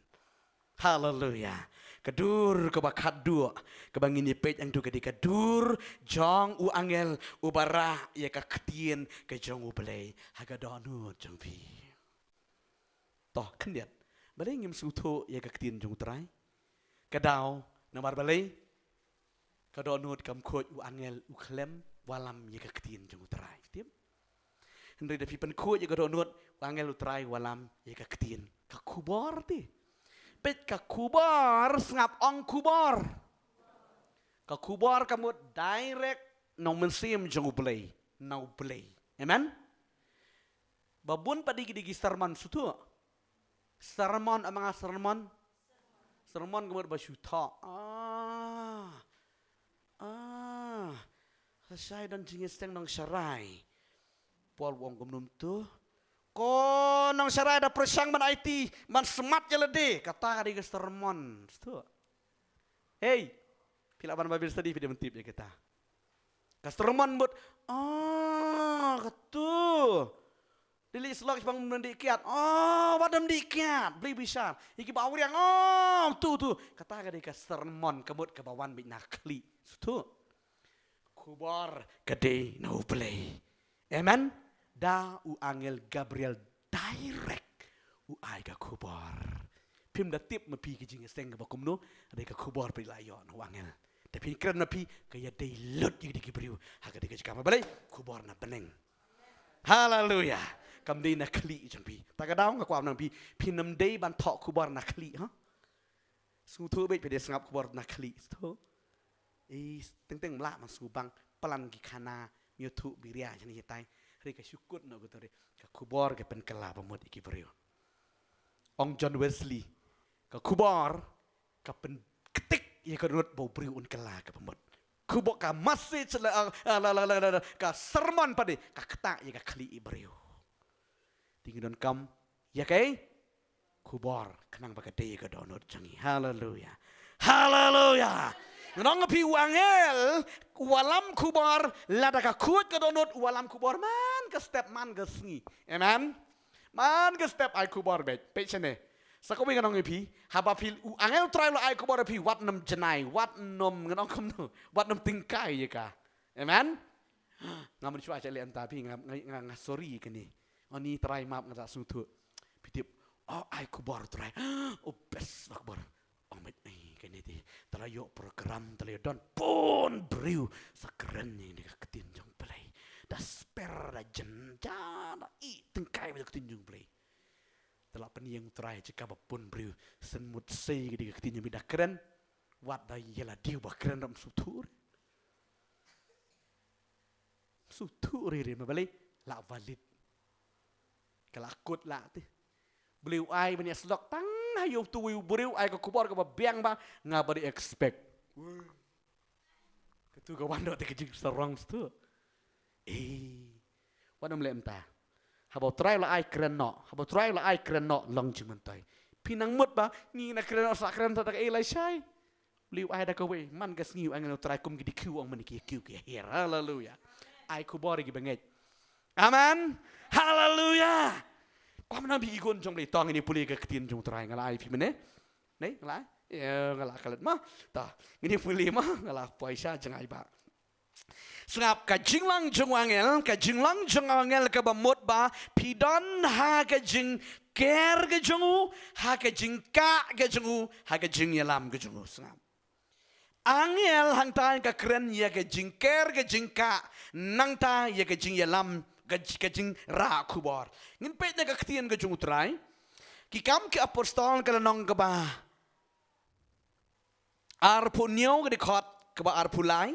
Haleluya. Ka dur kaba khadduh kaba ngin ïa peit hangtu ka dei ka dur jong u angel uba rah ïa ka ktien ka jong u Blei ha ka dohnud jong phi. To khyndiat, balei ngim sngewthuh ïa ka ktien jong u Trai? Ka daw namar balei? Ka dohnud kam khuid u angel u khlem wallam ïa ka ktien jong u Trai. Tip? Hynrei da phi pynkhuid ïa ka dohnud u angel u Trai wallam ïa ka ktien. Ka khubor te. Peit ka khubor, sngap ong khubor. Ka khubor ka mut direct na u mynsiem jong u Blei, na u Blei. Amen. Ba bun pat dei ki dei ki sermon shu thoh. Sermon, ong ma nga sermon. Sermon ka mut ba shu thoh. Ah. Ah. Lashai don jingïaseng nongsharai. Paul u ong kumno to? Ko nongsharai da pyrshang ban aiti, ban smat ïa lade, kata ka dei ka sermon. Shu thoh. Hei, phi lah ban Bible study, phi dei ban tip ïa kata. Ka sermon mut, ah, katu. Dei lei slok bang ym dih kiad. Ah, wat ym dih kiad. Blei bishar. Ïa kiba awriang, ah, tu, tu. Kata ka dei ka sermon ka mut kaba wan beit na khlieh. Shu thoh. Khubor ka dei na u Blei. Amen. Da u angel Gabriel direct u ai ka khubor. Phim da tip ma phi ka jingïaseng kaba kumno, dei ka khubor phi la ïoh na u angel. Te phin kren ma phi ka ïadei lut ïa ki briew. Ha ka dei ka jaka ma balei, khubor na bneng. Haleluya. Kam dei na khlieh jong phi. Ta ka daw nga kwah nang phi, phin ym dei ban thoh khubor na khlieh, ha? Sngewthuh beit phi dei sngap khubor na khlieh. Sngewthuh. I teng teng mlah man sngewbang plan ki khana, myo thuh biria jani jatai. Ri ka shukut no gutu ri. Ka khubor ka pynkylla ba mut ïa ki briew. Ong John Wesley. Ka khubor ka pynktik ïa ka dohnud ba u briew un kylla ka ba mut. Khubor ka message la, la, la, la, la, ka sermon pat de ka ktah ïa ka khlieh i briew. Te ngi donkam ïa kaei? Khubor, khnang ba ka dei ka dohnud jong ngi. Haleluya. Haleluya. Ngan ong ïa phi u angel u wallam khubor lada ka khuid ka dohnud u wallam khubor man ka step man ka sngi. Amen. Man ka step ai khubor beit. Peit shane. Sa kawei ngan ong ïa phi, haba phi u angel u Trai u la ai khubor ïa phi wat nym jngai, wat nym ngan ong kumno, wat nym tyngkai ïa ka. Amen. Nga mynshwa sha leh ynta phi nga, nga, nga, nga sorry kane. Ani Trai map nga ta sngewthuh. Phi tip, oh, ai khubor Trai. Oh, best khubor. Ong met, eh, kane te, te la ïoh program, te la ïoh don bun briew sa kren ïa kane ka ktien jong U Blei. Da sper, da jan, da i tyngkai bad ka ktien jong U Blei. Te la pynïeng U Trai jaka ba bun briew shen mut sei ïa kane ka ktien jong U Blei da kren. Wat da ïa la dei ba kren ram suthu. Suthu ri ri ma balei la valid. Ka la kut la te. Balei u ai ban ïa slok tang ha ïoh tu u briew ai ka khubor kaba biang ba nga ba dei expect. Katu ka wan dot te ka jingsarong stu. Eh. Wan ym leh mynta. Haba U Trai la ai kren noh, haba U Trai la ai kren noh long jingmyntoi. Phi nang mut ba ngi na kren noh sa kren ta da ka ei lai shai. Liu ai da kawei, man ka sngi u angel U Trai kum ki dikhiu ong man ki kiew ki hiar. Haleluya. Ai khubor ïa ki bangeit. Amen. Haleluya. Kwah mynta phi ki khun jong Blei, to ngin ïa pule ka ktien jong U Trai, nga la ai phi mynne. Nei, nga la ai. Ïa, nga la klet ma. To, ngin ïa pule ma, nga la poi sha jngai ba. Sngap, ka jinglong jong u angel, ka jinglong jong u angel kaba mut ba phi don ha ka jingker ka jong u, ha ka jingkah ka jong u, ha ka jingïalam ka jong u. Sngap. Angel hangta ka kren ïa ka jingker ka jingkah, nangta ïa ka jingïalam ka, ka jingrah khubor. Ngin peit na ka ktien ka jong U Trai. Ki Kam ki Apostol ka lynnong kaba arphew hynñiew ka dkhot kaba arphew lai.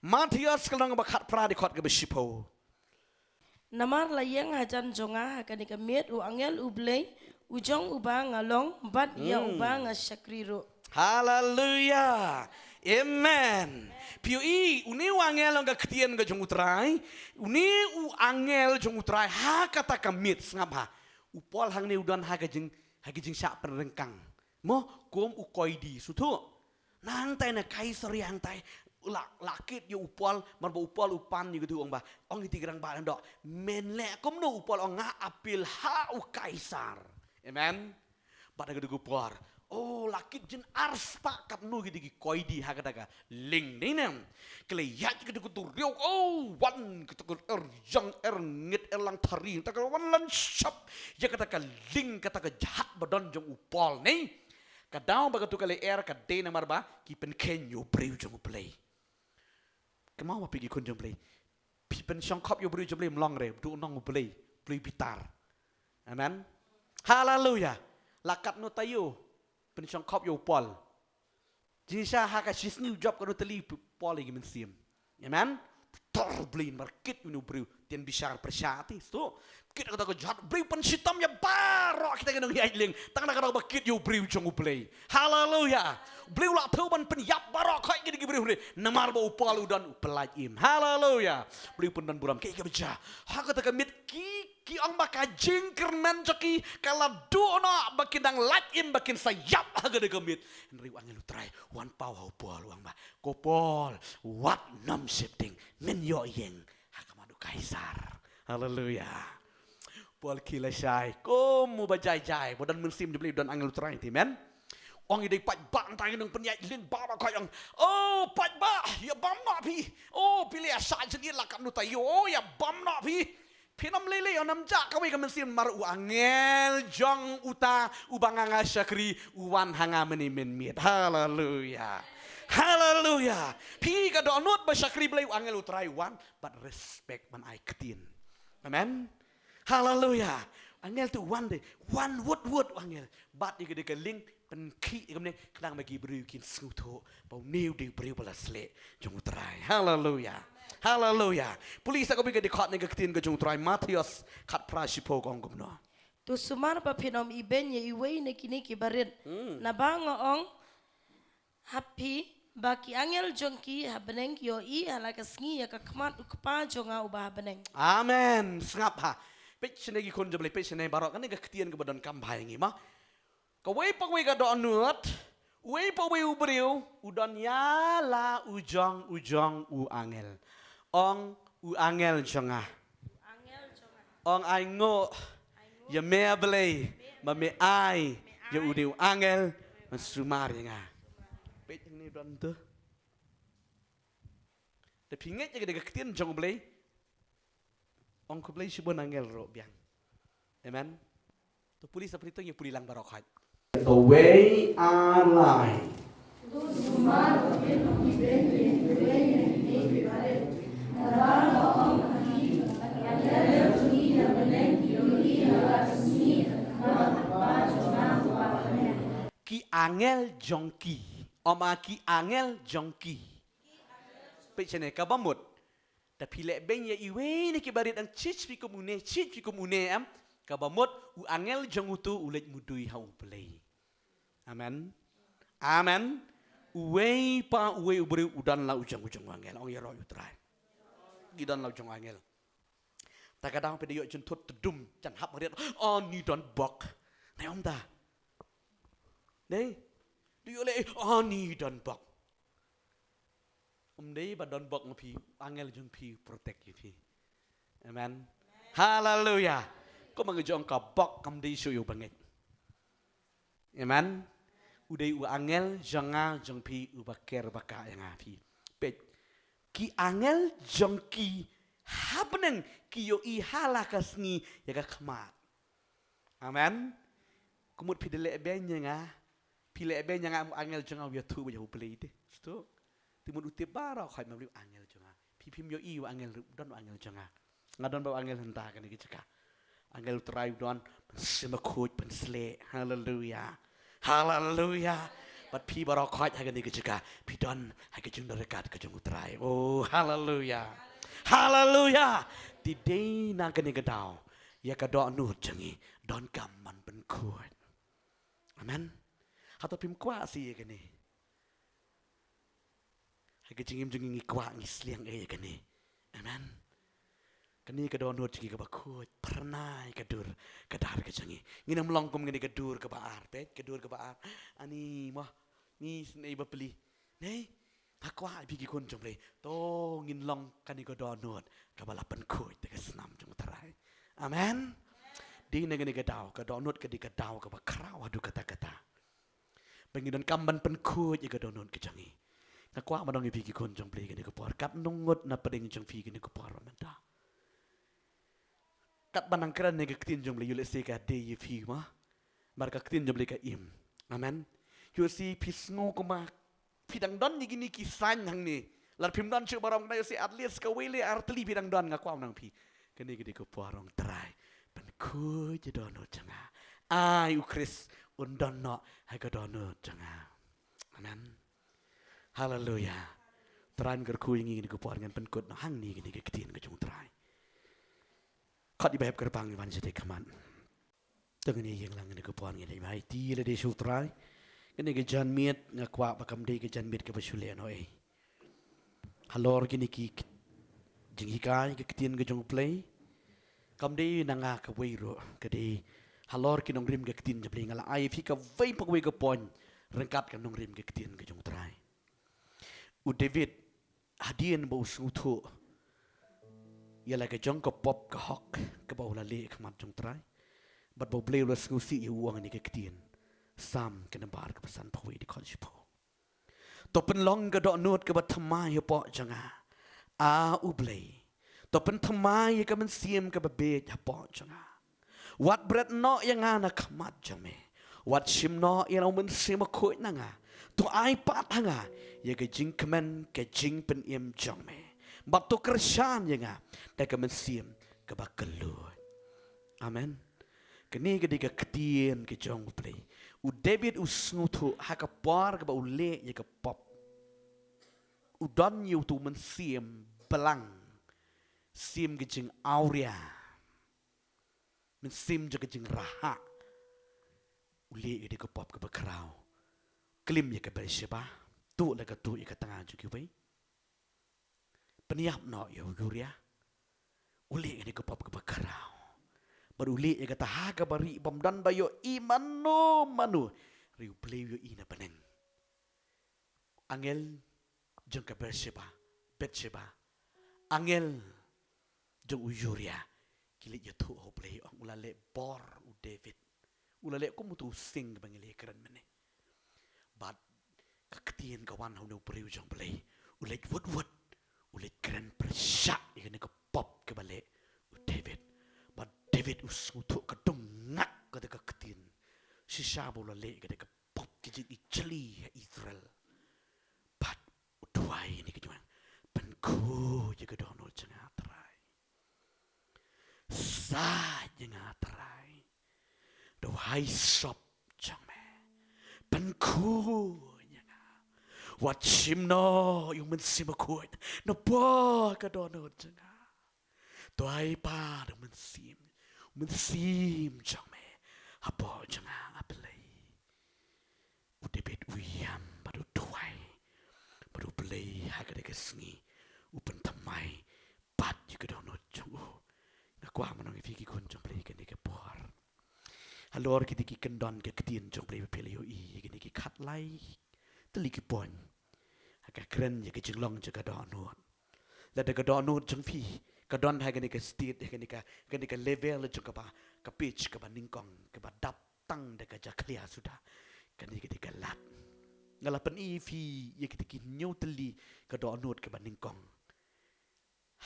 Mathaios ka lynnong kaba khatphra dkhot kaba shiphew. Namar la ïeng hajan jong nga ha kane ka miet u angel U Blei, u jong uba nga long, bad ïa uba nga shakri ruh. Haleluya. Amen. Phi ïohi, une u angel ong ka ktien ka jong U Trai, une u angel jong U Trai ha kata ka miet, sngap ha. U Paul hangne u don ha ka jing, ha ka jingshah pynryngkang. Mo, kum u koidi, suthu. Nangtai na Kaisaria hangtai, la, la kit ïa u Paul, mar ba u Paul u pan ïa katu ong ba, ong ïa ti ki rangbah dang doh, men leh kumno, u Paul ong nga appeal ha u Kaisar. Amen. Bad ha katu ka por, oh, la kit jin arspah katno ki dei ki koidi ha kata ka lieng dei ne. Ki la ïaid kata ka duriaw, oh, wan kata ka er ïang er ngit er lang thari, kata ka wan lan shap ïa kata ka lieng, kata ka jahaj ba don jong u Paul ne. Ka daw ba katu ka lyer ka dei namar ba ki pynkheiñ ïa u briew jong U Blei. Kynmaw ma phi ki khun jong U Blei. Phi pynshongkhop ïa u briew jong U Blei ym long re, u dei u nong U Blei, U Blei bitar. Amen. Haleluya. La katno taïew pynshongkhop ïa u Paul. Jingshisha ha ka shisngi u jop katno tylli u Paul ïa ki mynsiem. Amen. Tor Blei namar kit ïa une u briew, tien bishar pyrshah te. So, kit kata ka jahaj, briew pynshitom ïa baroh kita ki nongïaid lieng. Tang na kata ba kit ïa u briew jong U Blei. Haleluya. U Blei u la thew ban pynïap baroh khoit kiti ki briew hynrei namar ba u Paul u don u pyllait im. Haleluya. U Blei u pyndon burom, kaei kaba jia. Ha kata ka miet ki, ki ong ba ka jingkyrmen jong ki ka la duh noh ba kin dang lait im ba kin sa ïap ha kata ka miet. Hynrei u angel U Trai u wan paw ha u Paul u ong ba, ko Paul, wat nym sheptieng, men ïoh ïeng ha khmat u Kaisar. Haleluya. Paul ki lashai, kum uba jai jai, ba don mynsiem jong U Blei, don angel U Trai te, amen. Ong ïa dei paidbah, nangta ki nongpynïaid lieng baroh khoit ong, oh, paidbah, ïa bam noh phi. Oh, phi leh ïa sha jingïeit la katno taïew, oh, ïa bam noh phi. Phin ym lei lei, ym jah kawei ka mynsiem namar u angel jong uta uba nga nga shakri u wan ha nga mynne mynmiet. Haleluya. Haleluya. Phi ka dohnud ba shakri Blei, u angel U Trai u wan bad respect ban ai ktien. Amen. Haleluya. Angel te u wan de, wan wut wut u angel. Bad ïa ka dei ka lieng pynkhih ïa kumne khnang ba ki briew kin sngewthuh ba une u dei u briew ba la sleh jong U Trai. Haleluya. Haleluya. Pule sa kawei ka dkhot na ka ktien ka jong U Trai, Mathaios khatphra shiphew, ka ong kumno. To sumar ba phin ym ibeiñ ïa iwei na kine kiba rit. Hmm. Naba nga ong ha phi ba ki angel jong ki ha bneng ki ïohi ha la ka sngi ïa ka khmat u Kpa jong nga uba ha bneng. Amen. Sngap ha. Peit shane ki khun jong U Blei, peit shane baroh, kane ka ktien kaba donkam bha ïa ngi ma. Kawei pa kawei ka dohnud, uwei pa uwei u briew u don ïa la u jong u jong u angel. Ong u angel jong nga. Ong ainguh ïa me Blei ba me ai ïa une u angel ban sumar ïa nga. Peit hangne don tu. Da phi ngeit ïa ka dei ka ktien jong U Blei. Ong khublei shibun angel ruh biang. Amen. To pule sa pule to, ngi pule lang baroh khoit. Kawei ar lai. Ki angel jong ki. Ong ma ki angel jong ki. Peit shane kaba mut. Da phi leh beiñ ïa iwei na ki barit, dang chit phi kum une, chit phi kum une, em. Kaba mut u angel jong utu u leit mudui ha U Blei. Amen. Amen. Uwei pa uwei u briew u don la u jong u jong u angel. Ong ïaroh ïa U Trai. Ki don la u jong u angel. Ta ka dang phi da ïoh jingthut tdum, jan hap riat. Ani don bok. Nai ong ta. Dei. Du ïoh leh ani don bok. Ym dei ba don bok ma phi, angel jong phi protect ïa phi. Amen. Haleluya. Kumba nga jong ka bok kam dei shu ïa u bangeit. Amen. U dei u angel jong nga jong phi uba ker ba ka ïa nga phi. Peit. Ki angel jong ki hapdeng ki ïohi ha la ka sngi ïa ka khmat. Amen. Kumut phi da leh beiñ ïa nga. Phi leh beiñ ïa nga, angel jong nga u ïathuh ba ïa U Blei te. Stok. Te mut u tip baroh khoit ma U Blei angel jong nga. Phi phim ïohi u angel, don u angel jong nga. Nga don ba u angel hynta kane ka jaka. Angel U Trai u don, ban sima khuid, ban sleh. Haleluya. Haleluya. Bad phi baroh khoit ha kane ka jaka. Phi don ha ka jingdon ryngkat ka jong U Trai. Oh, haleluya. Haleluya. Te dei na kane ka daw. Ïa ka dohnud jong ngi donkam ban pynkhuid. Amen. Hato phim kwah seh ïa kane? Ha ka jingim jong ngi ngi kwah, ngi sliang ïa kane. Amen. Kane ka dohnud jong ngi kaba khuid, phyrnai ka dur ka dar ka jong ngi. Ngin ym long kum kane ka dur kaba ar, peit ka dur kaba ar. Ani mo, ngi snei ba pli. Nei, nga kwah ïa phi ki khun jong U Blei. To ngin long kane ka dohnud kaba la pynkhuid da ka snam jong U Trai. Amen. Dei na kane ka daw, ka dohnud ka dei ka daw kaba khraw haduh katta katta. Ba ngi donkam ban pynkhuid ïa ka dohnud ka jong ngi. Nga kwah ban ong ïa phi ki khun jong U Blei kane ka por. Kat nongngut na pdeng jong phi kane ka por mynta. Katba nang kren ïa ka ktien jong U Blei, ïoh lehse ka dei ïa phi ma. Namar ka ktien jong U Blei ka im. Amen. Ïoh lehse phi sngew kumba phi dang don ïa kine ki sign hangne. Lada phim don shuh baroh, ïoh lehse at least kawei leh ar tylli phi dang don, nga kwah ban ong ïa phi. Kane ka dei ka por ong Trai, pynkhuid ïa ka dohnud jong nga. Ai U Khrist un don noh ha ka dohnud jong nga. Amen. Haleluya. Trai un kyrkhu ïa ngi kane ka por, ngan pynkut noh hangne kane ka ktien ka jong U Trai. Khot ïa i Bah Hep Kyrpang ïa ban sha dei khmat. To ngin ïeng lang kane ka por, ngin ïa ïaid lade sha U Trai. Kane ka janmiet nga kwah ba kam dei ka janmiet kaba shu leh noh ei. Halor kine ki k-, jinghikai ka ktien ka jong U Blei. Kam dei na nga kawei ruh, ka dei halor ki nongrim ka ktien jong U Blei. Nga la ai ïa phi kawei pa kawei ka point ryngkat ka nongrim ka ktien ka jong U Trai. U David, hadien ba u sngewthuh ïa la ka jong ka pop ka hok kaba u la leh ha khmat jong U Trai, bad ba U Blei u la sngewsih ïa u, u ong kane ka ktien. Salm ka number kaba sanphew wei, dei khot shiphew. To pynlong ka dohnud kaba thymmai hapoh jong nga, A U Blei. To pynthymmai ïa ka mynsiem kaba bieit hapoh jong nga. Wat bret noh ïa nga na khmat jong me. Wat shim noh ïa la u Mynsiem Bakhuid na nga. To ai pat ha nga ïa ka jingkmen ka jingpynim jong me. Bad to kyrshan ïa nga da ka mynsiem kaba kylluid. Amen. Kane ka dei ka ktien ka jong U Blei. U David u sngewthuh ha ka por kaba u leh ïa ka pop, u don ïa uto u mynsiem blang, mynsiem ka jingawria, mynsiem jong ka jingrhah. U leh ïa ka pop kaba khraw. Klim ïa ka Bathsheba, tuh la ka tuh ïa ka tnga jong kiwei. Pynïap noh ïa u Uriah. U leh ïa ka pop kaba khraw. Bad u leh ïa kata ha kaba rieh, bym don ba ïohi mano mano. Hynrei U Blei u ïohi na bneng. Angel jong ka Bathsheba, Bathsheba, angel jong u Uriah, ki leit ïathuh ha U Blei, ong u la leh bor u David. U la leh kum uto u sing ba ngi la kren mynne. Bad ka ktien ka wan ha une u briew jong U Blei, u leit wut wut, u leit kren pyrshah ïa kane ka pop kaba leh u David. Bad David u sngewthuh ka dung shisha ba u la leh ïa ka da ka pop ka jingijli ha Israel. Bad u duwai ïa kane ka jingwan, pynkhuid ïa ka dohnud jong nga Trai. Said ïa nga Trai da u hyssop jong me. Pynkhuid ïa nga. Wat shim noh ïa u Mynsiem Bakhuid na poh ka dohnud jong nga. Duwai pat ïa u Mynsiem, u Mynsiem jong me hapoh jong nga, A Blei. U David u ïam bad u duwai bad U Blei ha kane ka sngi u pynthymmai pat ïa ka dohnud jong u. Nga kwah ban ong ïa phi ki khun jong U Blei kane ka por, halor kine ki kyndon ka ktien jong U Blei ba phi la ïohi, kine ki khatlai tylli ki point ha ka kren ïa ka jinglong jong ka dohnud. Lada ka dohnud jong phi ka don ha kane ka state, ha kane ka, kane ka level jong kaba, ka pitch kaba nyngkong, kaba dap tang da ka jakhlia suda, kane ka dei ka lad. Nga la pyni ïa phi ïa kita ki hynñiew tylli ka dohnud kaba nyngkong.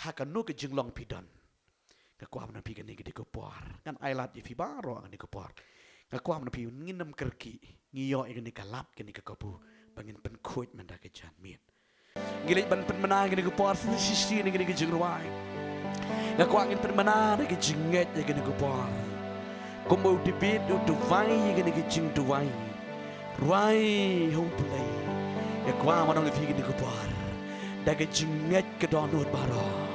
Ha kano ka jinglong phi don? Nga kwah ban ong ïa phi kane ka dei ka por, ngan ai lad ïa phi baroh kane ka por. Nga kwah ban ong ïa phi ngin ym kyrkieh, ngi ïoh ïa kane ka lad, kane ka kabu ba ngin pynkhuid mynta ka janmiet. Ngi leit ban pynbna ïa kane ka por shisien ïa kane ka jingrwai. Nga kwah ngin pynbna ïa ka jingngeit ïa kane ka por. Kumba u David u duwai ïa kane ka jingduwai, rwai ha U Blei. Nga kwah ban ong ïa phi kane ka por, da ka jingngeit ka dohnud baroh.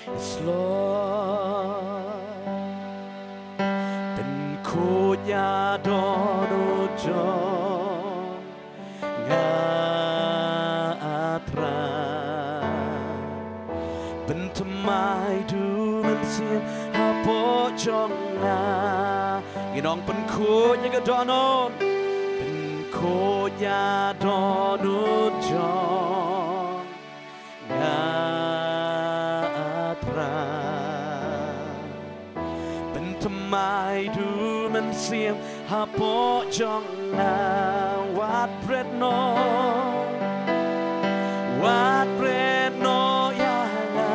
Yes, Lord. Pynkhuid ïa dohnud jong nga, A Trai. Pynthymmai da u Mynsiem hapoh jong nga. Ngin ong, pynkhuid ïa ka dohnud. Pynkhuid ïa dohnud jong nga, A Trai. Pynthymmai da u Mynsiem hapoh jong nga. Wat bret noh, wat bret noh ïa nga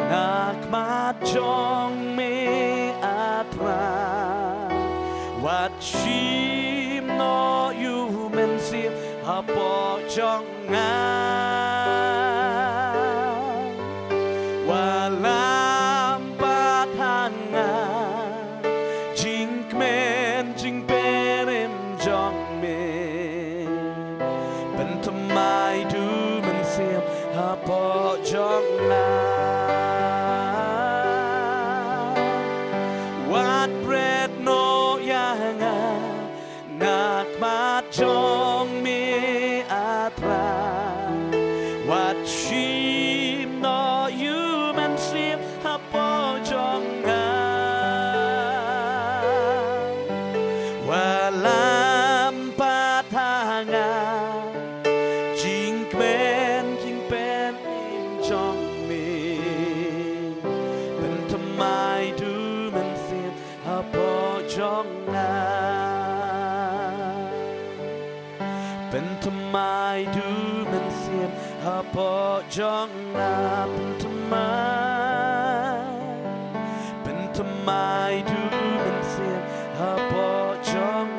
na khmat jong me, A Trai. Wat shim noh ïa u Mynsiem hapoh jong nga. Wat lam pat ha nga jingkmen jingpynim jong me. Pynthymmai da u Mynsiem hapoh jong nga. Wat bret noh ïa nga na khmat jong me, A Trai. Wat shim noh ïa u Mynsiem hapoh jong nga. Wat lam pat ha nga jingkmen jingpynim jong me. Pynthymmai da u Mynsiem hapoh jong nga. Pynthymmai da u Mynsiem hapoh jong nga. Pynthymmai, pynthymmai da u Mynsiem hapoh jong